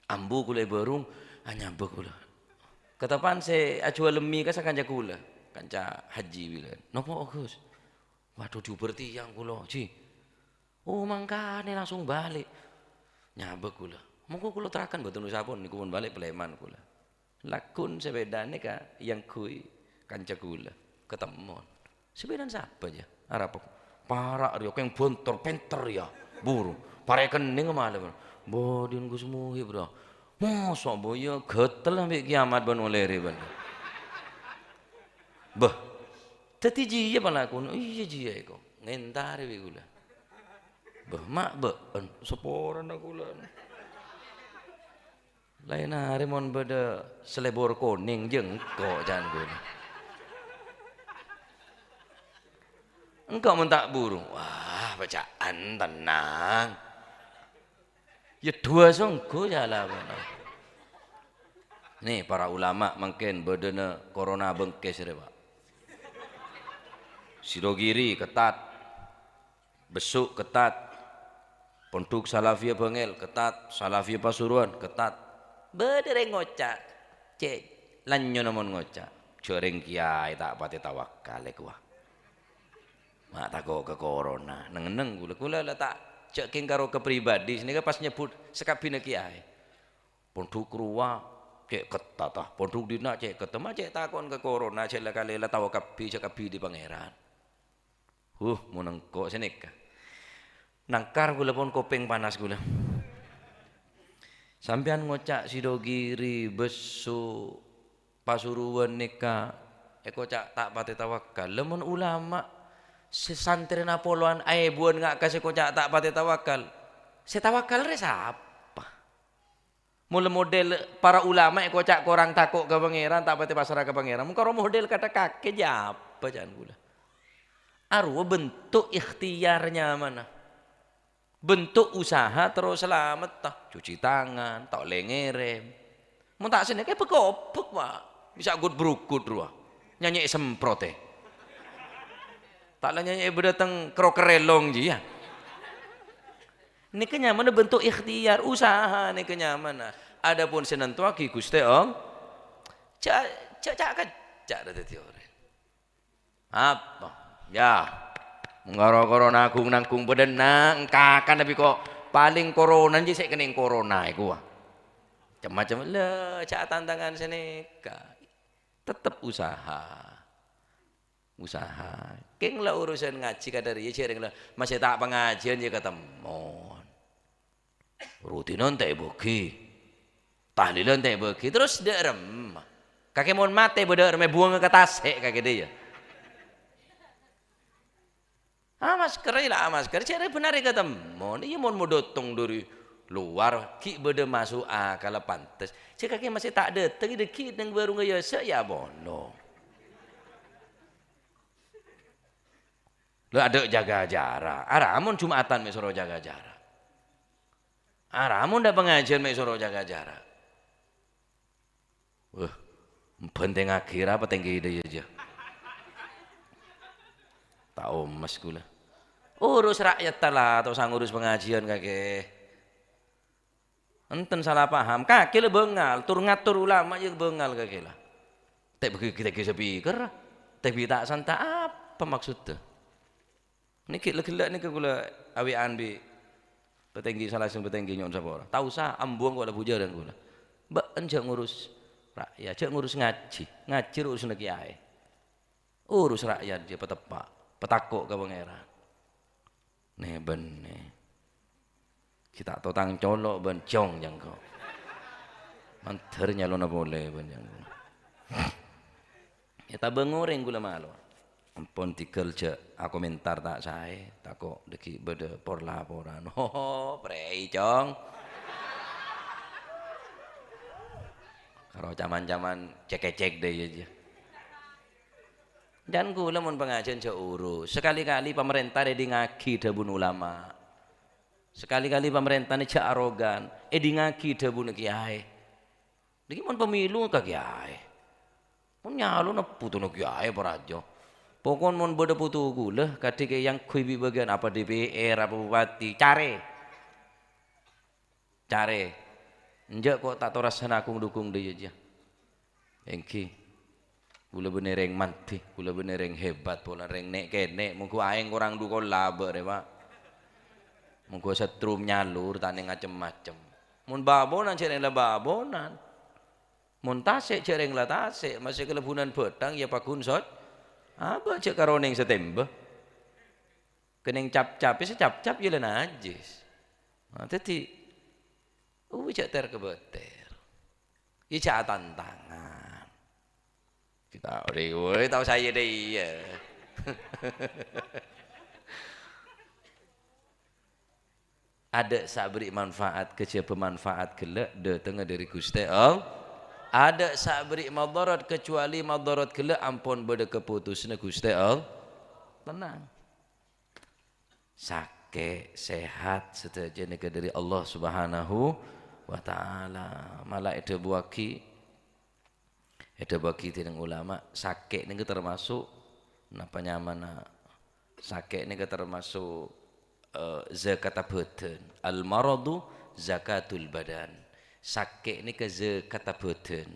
Ambu kaulâ èbârung, anyabâ kaulâ. Kateppan sè ajhuwâl lemmi ka sakanca kaulâ, kanca haji bilân. "Napa, Gus?" "Waduh, diobâr tèyang kaulâ, Ji." "Oh, mangkana langsung bâli'." Nyabâ kaulâ. "Monggo kaulâ teraken, mboten usah pon, nèko pon bâli' palèman kaulâ." Lagghu' sepedana ka èyangghuy kanca kaulâ. Katemmon. "Sepedana sapa, jâ?" "Arapa?" "Para' rèya, kèng bontor, pènter, yâ." Buru. Parèkennèng malem. "Bâdin Gus Muhib, Bro." "Mosok, Bo, yâ ghâtel ambi' kiamat bân olèrè, bân." Bâh. Dhâddhi jiyâ palakona. Iyâ, jiyâ èko. Ngèntarè bi' kaulâ. Bâh, ma' bâ'en, saporana kaulâ. Laèn arè mon bâdâ selebor konèng, jâ engko' can kaulâ. Engko' mon ta' buru. Wah, bâca'an tennang. Yâ duwâ songghu jâ la, bân. Nè, para ulama mangkèn bâdâna korona bengkes rè, Pak. Sidogiri ketat. Bessu' ketat. Pondhuk Salafiyah Bangèl ketat, Salafiyah Pasuruan ketat. Bâdâ rèng ngoca', cè', lanyona mon ngoca', "Jâ' rèng kèyaè ta' patè tawakkal èkowa. Ma' tako' ka korona." Neng-enneng kaulâ, kaulâ la ta' jâ' kèng karo ka pribadi, sanèka pas nyebbhut sakabbhina kèyaè. Pondhuk rowa cè' ketat, ah. Pondhuk dinna' cè' ketat. Ma' cè' tako'en ka korona, jâ' la kalè la tao kabbhi, jâ' kabbhi dâri Pangèran. Huh, mon engko' sanèka. Nangkar kaulâ pon kopèng panas kaulâ. Sampèyan ngoca' Sidogiri, Bessu', Pasuruan nèka èkoca' ta' patè tawakkal. Lah mon ulama sè santrèna polowan aèbuwân nga' ka sè èkoca' ta' patè tawakkal. Sè tawakkal rè sapa? Mola model para ulama èkoca' korang tako' ka Pangèran, ta' patè pasra ka Pangèran. Mon karo model kadhâ' kakè jâ apa, ca'na kaulâ. Arowa bentuk ikhtiyar nyamana. Bentuk usaha terro salametta. Cuci tangan, ta' ollè ngèrèm. Mon ta' sanèka èbhek-obhek, Pak. Bisa gut-brugut rowa. Nyanyè semprot è. Ta' la nyanyè bâdâ teng kroker èlong jiyâ. Nèka nyamana bentuk ikhtiyar, usaha nèka nyamana. Adapun sè nantowaghi Ghustè Allah. Jâ', jâ', jâ' kèjjhâ' dhâddhi orèng. Apa? Yâ. Mon karo korona agung-nanggung bâdâna, engkakan tapi kok paling korona jiyâ sè kennèng korona èkowa. Cem-macem, lè, jâ' tantangan sanèka. Tettep usaha. Usaha. Kèng la urusan ngajhi kadhâ' rèya jârèng la, masè ta' pangajiyân jâ katemmon. Rutinan ta' èbâghi. Tahlilan ta' èbâghi. Terros dâ'remma. Kakè mon matè bâdâ dâ'remma èbuwângnga ka tasè' kakè dâ' iyâ. Amasker, la amasker. Jârèya bhender katemmon. Iyâ mon modâteng dâri Lowar ghi' bâdâ maso' akalla pantes. Jhâ' kakè masè ta' dâteng, dâggi' neng warungnga yâ sè' yâ apolong. Lha adâ' jâgâ jhârâ'. Aramon Jum'atan mè' soro jâgâ jhârâ'. Aramon dâ' pangajiân mè' soro jâgâ jhârâ'. Wah, bhântèngngaghi ra patèngghi dâ' iyâ, jâ. Ta' omes kaulâ. Urus ra'yatta la, ta' osa ngurus pangajiân kakè. Enten salah paham, kakè la bângal, tur ngator ulama yâ bângal kakè la. Ta' bâgi-, tèghi speaker, ta' bi' ta' santa apa maksodda? Nèka la ghellâ' nèka kaulâ awi'an bi' patèngghi, salajeng patèngghi nyo'on sapora. Ta' osa, ambuwâng kok la bhujârâng kaulâ. Bâ'en jhâ' ngurus ra'yat, jhâ' ngurus ngajhi. Ngajhi urusanna kèyaè. Urus ra'yat jhâ' pateppa', patako' ka Pangèran. Nè-bânnè. Ghi' ta' totang colo' bân jhâng jângko. Mandhâr nyalona polè bân jângko. Ètabâng orèng kaulâ malo. Ampon tèghâl jhâ' akomentar ta' saè, tako' dâggi' bâdâ por-laporan. Ho, ho, prèi, Cong. Karo caman-caman cèk-kècèk dâ' iyâ, jâ. Jhân kaulâ mon pangajiân jhâ' urus. Sakalè-kalè pamarènta èdingngaghi dhâbuna ulama. Sakalè-kalè pamarèntana jhâ' arogan, èdingngaghi dhâbuna kèyaè. Nèka mon pamilu ka kèyaè. Mon nyalona potona kèyaè paraja. Pokon mon bâdâ poto kaulâ, kadhi kèyaè èyangghuy bi' bâgiyân apa D P R, apa bupati, carè. Carè. Enjâ' kok ta' torassana akong-dukong dâ' iyâ, jâ. Èngghi. Kaulâ bânnè rèng mandhi, kaulâ bânnè rèng hebat, polana rèng nè'-kènè', mongghu aèng korang dhu kolla bâ'na, Pa'. Mongghu setrum nyalur, ta' nèng ngacem-macem. Mon babonan, jhâ' rèng la babonan. Mon tasè', jhâ' rèng la tasè', masè kalebbunan bhâthang, yâ paggun sot-, abâ' jhâ' karo nèng satèmbâ. Kennèng cap-cap, sè cap-cap yâ la najis. Nah, dhâddhi, uwi jhâ' ter-kabâter. Yâ jhâ' atantangan. Kita ori, woi, tao saya deh, iyâ. Adâ' sè aberri' manfaat kajhâbhâ manfaat ghellâ' dâtengnga dâri Ghustè Allah. Adâ' sè aberri' madharat kacuali madharat ghellâ' ampon bâdâ kapotosanna Ghustè Allah. Tenang. Sakè', sehat, sadhâjâ nèka dâri Allah Subhanahu wa Ta'ala. Mala èdhâbuwaghi, èdhâbuwaghi dèning ulama, sakè' nèka termasuk, napa nyamana, sakè' nèka termasuk, eh, zakatta bhâdhân. Al-maradu zakatul badan. Sakè' nèka zakatta bhâdhân.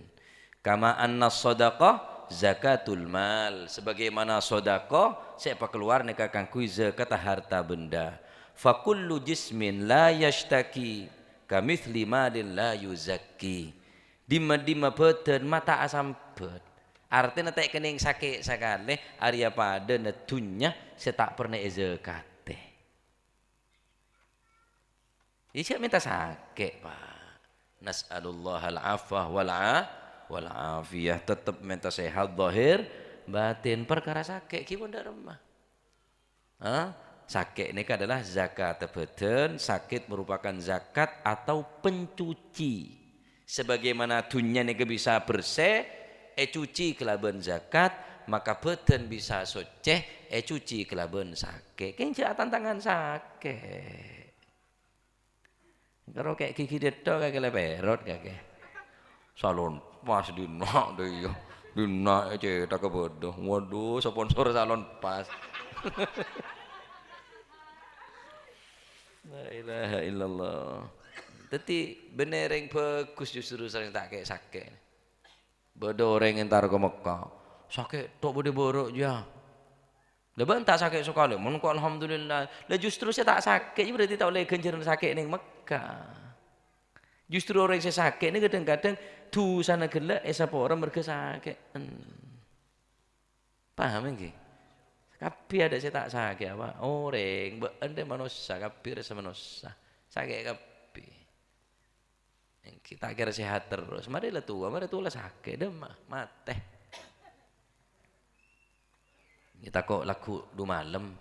Kama anna shadaqah zakatul mal. Sebagaimana sedekah sè èpakalowar nèka kaangghuy zakatta harta benda. Fa kullu jismin la yashtaki kamitsli malin la yuzakki. Dimma-dimma bhâdhân ma' ta' asambhât. Artèna ta' kennèng sakè' sakalè, arèya padâna dhunnya sè ta' pernah èzakatè. Iyâ, jhâ' mènta sakè', Pa'. Nas'alullahal afwa wal a-, wal afiyah. Tettep mènta sehat zahir batin. Parkara sakè' ghi' mon dâ' remma. Ha? Sakè' nèka adalah zakatta bhâdhân, sakit merupakan zakat atau pencuci. Sebagaimana dhunnya nèka bisa bersè, ècuci kalabân zakat, maka bhâdhân bisa soccè, ècuci kalabân sakè'. Kèng jhâ' atantangan sakè'. Karo kè' ghighi dâtto' kakè la pèrot kakè. Salon pas dinna' dâ' iyâ. Dinna' ècèthagghâ bâdâ. Waduh, sponsor salon pas. La ilaha illallah. Dhâddhi bânnè rèng bhâghus justru sè rèng ta' kè' sakè'. Bâdâ orèng entar ka Mekka, "Sakè' to' bâdâ bârâ', yâ." "Lâ bâ'na ta' sakè' sakalè?" "Mon engko' alhamdulillah." "Lâ justru sè ta' sakè' berarti ta' ollè ghânjhârân sakè' neng Mekka." Justru orèng sè sakè' nèka kadhâng-kadhâng dhusana ghellâ' èsapora mergâ sakè'en. Paham ènggi? Kabbhi adâ' sè ta' sakè', apa? Orèng, bâ'na rè manossa, kabbhi rassa manossa. Sakè' kabbhi. Ènggi, ta' kèra sehat terros. Marè la towa, marè towa la sakè', dâmma, matè. Yâ tako' lagghu' du malem.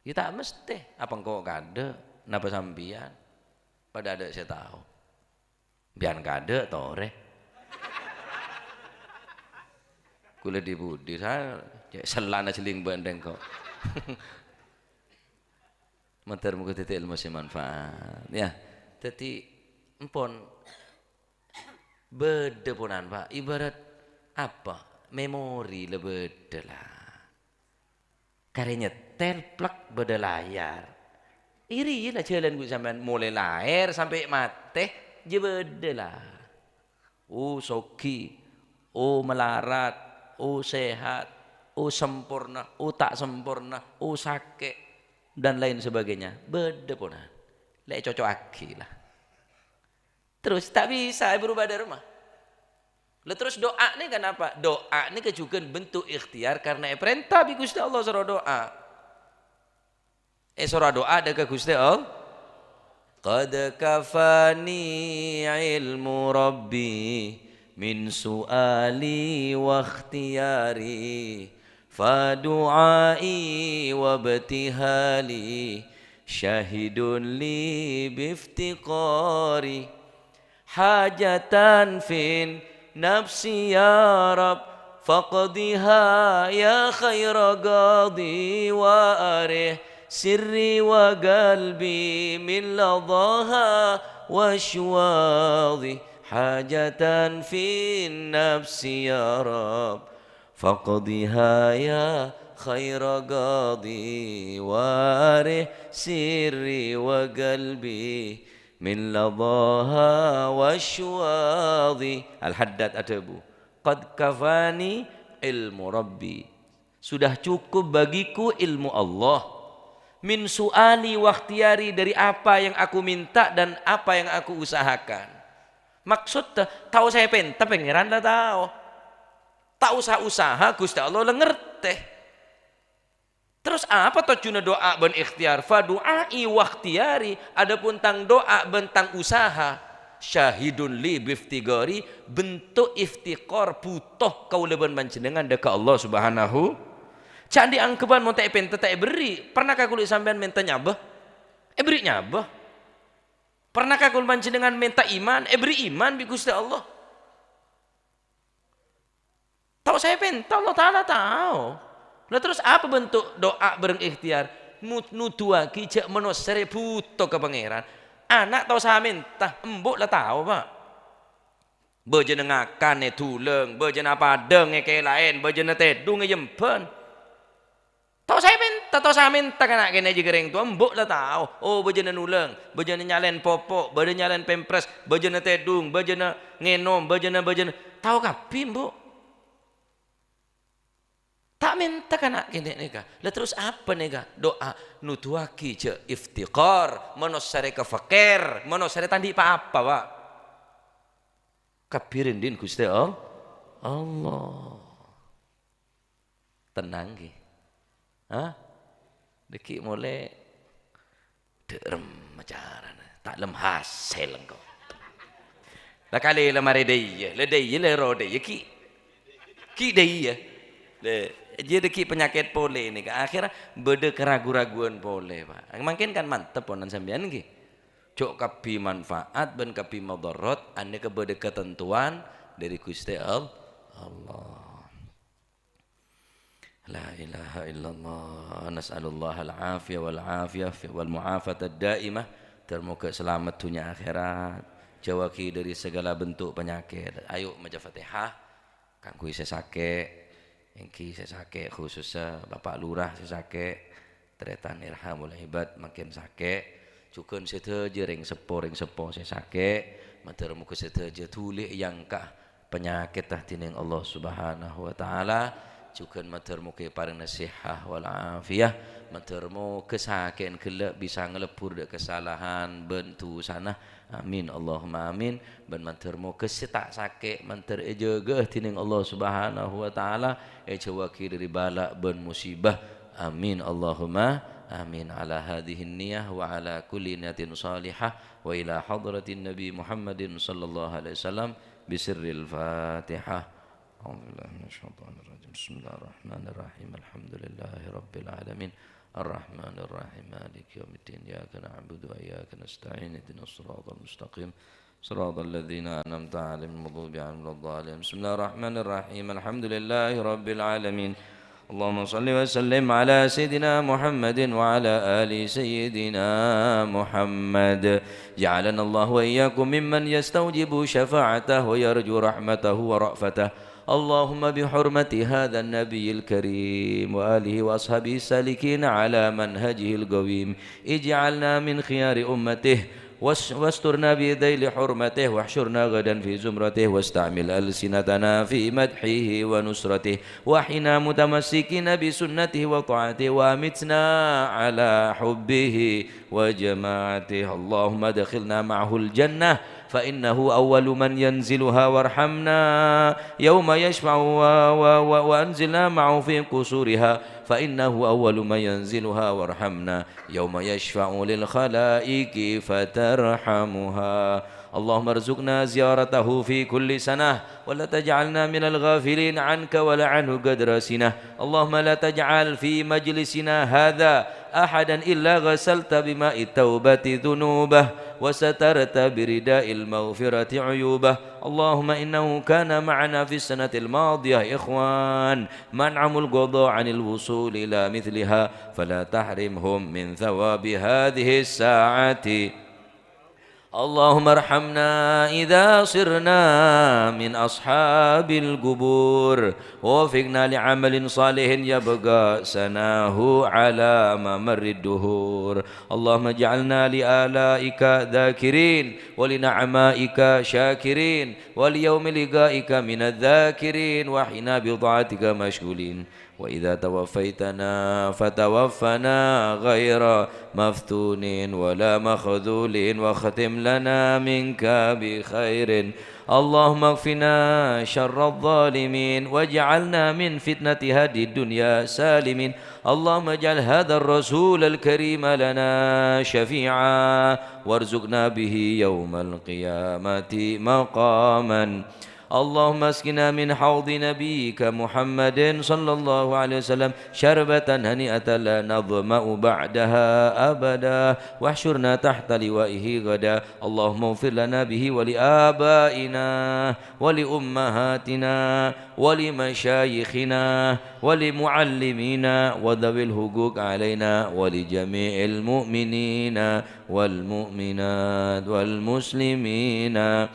Yâ ta' mestè. Apa engko' kadâ'? Napa sampèyan? Padâ adâ' sè tao. Bi'en kadâ' torè. Kulâ di budi, sa-, cè' sellana jhelling bân rèng ko'. Mandhâr moghâ dhâddhi èlmo sè manfaat, ya. Dhâddhi, empon, bâdâ ponan, Pak. Ibarat apa? Memori la bâdâ, la. Karè nyetèl, plek, bâdâ layar. Èrèya la jhâlân ghu sampèyan, molaè laèr sampè' matè, jhâ' bâdâ, la. Oh, soghi, oh, malarat, oh, sehat, oh, samporna, oh, ta' samporna, oh, sakè', dan lain sebagainya. Bâdâ ponan. Lè' ècoco'aghi, la. Terros ta' bisa èburu bâdâ roma. La terros du'a nèka napa? Du'a nèka jhughân bentuk ikhtiar karena èparènta bi' Ghustè Allah soro du'a. Èsoro du'a dâ' ka Ghustè Allah. "Qad kafani ilmu Rabbi min su'ali wa ikhtiyari, fa du'ai wa ibtihali, syahidun li biftiqari." Hajatan fin nafsi ya Rabb, faqdiha ya khaira qadi, wa arih sirri wa qalbi min ladhaha wa syuwadhi. Hajatan fin nafsi ya Rabb, faqdiha ya khaira qadi, wa arih sirri wa qalbi min ladhaha wa syuwadhi. Al-Haddad adhâbu, "Qad kafani ilmu Rabbi." Sudah cukup bagiku ilmu Allah. "Min su'ali wa ikhtiyari," dari apa yang aku minta dan apa yang aku usahakan. Maksudnya, tao sè èpènta Pangèran la tao. Ta' osa-osaha, Ghustè Allah la ngartè. Terros apa tojjhuna du'a bân ikhtiar? "Fa du'ai wa ikhtiyari," adapun tang du'a bân tang usaha, "syahidun li biftiqari," bentuk iftiqar, buto kaulâ bân panjhennengngan dâ' ka Allah Subhanahu. Jhâ' andi' angghebbhân mon ta' èpènta ta' èberri'. Pernah ka kulâ sampèyan mènta nyabâ? Èberri' nyabâ. Pernah ka kulâ panjhennengngan mènta iman? Èberri' iman bi' Ghustè Allah. Tao sè èpènta Allah Ta'ala tao. La terros apa bentuk du'a bhâreng ikhtiar? Mu-, nodhuwâghi jhâ' manossa rè buto ka Pangèran. Ana' tao sè amènta, embu' la tao, Pak. Bâjâna ngakan èdulâng, bâjâna padâng èkèlaè, bâjâna tèdung èyembhân. Tao sè èpènta, tao sè amènta ka na' kènè' jiyâ ka rèng towa, embu' la tao. Oh, bâjâna nolèng, bâjâna nyalèn popo', bâjâna nyalèn pèmpres, bâjâna tèdung, bâjâna ngènom, bâjâna, bâjâna. Tao kabbhi, embu'. Ta' mènta ka na' kènè' nèka. La terros apa nèka? Du'a nodhuwâghi jhâ' iftiqar, manossa rè ka fakèr, manossa rè ta' andi' pa-apa, Pak. Kabbhi rèn-dhin Ghustè All-, Allah. Tennang, ghi. Hah? Dâgghi' molè dâ' remma carana. Ta' lem hasèl engko'. La kalè la marè dâ' iyâ, la dâ' iyâ la ro dâ' iyâ ghi'. Ghi' dâ' iyâ. Lè, jiyâ dâgghi' panyakèt polè nèka. Akhèrra bâdâ karagu-raguwân polè, Pak. Mangkèn kan mantep ponan sampèyan, ghi. Jhâ' kabbhi manfaat bân kabbhi madharat, anèka bâdâ katantowan dâri Ghustè All-, Allah. La ilaha illallah. Nas'alullahal afiyah wal afiyah fi-, wal mu'afatad daimah. Ter-, moghâ salamet dhunnya akhèrat. Jhâuwâghi dâri saghâlâ bentuk panyakèt. Ayo maca Fatihah kaangghuy sè sakè'. Èngghi sè sakè' khusussa Bapak Lurah sè sakè'. Tarètan Irhamul Ibad mangkèn sakè'. Jhughân sadhâjâ rèng seppo, rèng seppo sè sakè'. Mandhâr moghâ sadhâjâ dhuli èyangka' panyakètta dhinèng Allah Subhanahu wa Ta'ala. Jhughân mandhâr moghâ èparèngana sihah wal afiyah. Mandhâr moghâ sakè'na ghellâ' bisa ngalebbur dâ' kasalahan bân dhusana. Amin, Allahumma amin. Bân mandhâr moghâ sè ta' sakè' mandhâr èjâgâ dhinèng Allah Subhanahu wa Ta'ala, èjhâuwâghi dâri bâlâ' bân musibah. Amin, Allahumma amin. Ala hadzihin niyah wa ala kulli niyatin shalihah wa ila hadratin Nabi Muhammadin sallallahu alaihi wasallam. Bisirril Fatihah. A'udzubillahi minasyaitonir rajim. Bismillahirrahmanirrahim. Alhamdulillahi rabbil alamin. الرحمن الرحيم. مالك يوم الدين. إياك نعبد وإياك نستعين. اهدنا الصراط المستقيم. صراط الذين أنعمت عليهم غير المغضوب عليهم ولا الضالين. بسم الله الرحمن الرحيم. الحمد لله رب العالمين. اللهم صل وسلم على سيدنا محمد وعلى آل سيدنا محمد. جعلنا الله وإياكم ممن يستوجب شفاعته ويرجو رحمته ورأفته. اللهم بحرمة هذا النبي الكريم وآله وأصحابه السالكين على منهجه القويم، اجعلنا من خيار أمته، واس-، واسترنا بذيل حرمته، واحشرنا غدا في زمرته، واستعمل ألسنتنا في مدحه ونصرته، وأحينا متمسكين بسنته وطاعته، وأمتنا على حبه وجماعته. اللهم أدخلنا معه الجنة، فإنه أول من ينزلها، وارحمنا يوم يشفع و-، و-، و-، وأنزلنا معه في قصورها، فإنه أول من ينزلها، وارحمنا يوم يشفع للخلائق فترحمها. اللهم ارزقنا زيارته في كل سنة، ولا تجعلنا من الغافلين عنك ولا عنه قدر سنة. اللهم لا تجعل في مجلسنا هذا أحدا إلا غسلت بماء التوبة ذنوبه، وسترت برداء المغفرة عيوبه. اللهم إنه كان معنا في السنة الماضية إخوان ما أنعموا القضاء عن الوصول إلى مثلها، فلا تحرمهم من ثواب هذه الساعة. اللهم ارحمنا إذا صرنا من أصحاب القبور، ووفقنا لعمل صالح يبقى ثناؤه على ممر الدهور. اللهم اجعلنا لآلائك ذاكرين، ولنعمائك شاكرين، وليوم لقائك من الذاكرين، وأحينا بطاعتك مشغولين. وإذا توفيتنا فتوفنا غير مفتونين ولا مخذولين، واختم لنا منك بخير. اللهم اكفنا شر الظالمين، واجعلنا من فتنة هذه الدنيا سالمين. اللهم اجعل هذا الرسول الكريم لنا شفيعا، وارزقنا به يوم القيامة مقاما. اللهم اسقنا من حوض نبيك محمد صلى الله عليه وسلم شربة هنيئة لا نظمأ بعدها أبدا، واحشرنا تحت لوائه غدا. اللهم اغفر لنا به ولآبائنا ولأمهاتنا ولمشايخنا ولمعلمينا وذوي الحقوق علينا ولجميع المؤمنين والمؤمنات والمسلمين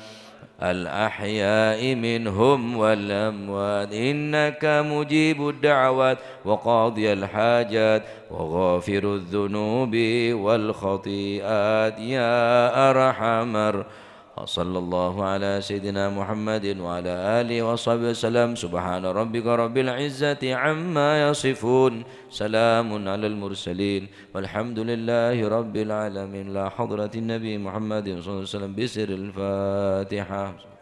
الأحياء منهم والأموات، إنك مجيب الدعوات وقاضي الحاجات وغافر الذنوب والخطيئات يا أرحم الر-، وصلى الله على سيدنا محمد وعلى آله وصحبه وسلم. سبحان ربك رب العزة عما يصفون. سلام على المرسلين. والحمد لله رب العالمين. إلى حضرة النبي محمد صلى الله عليه وسلم بسر الفاتحة.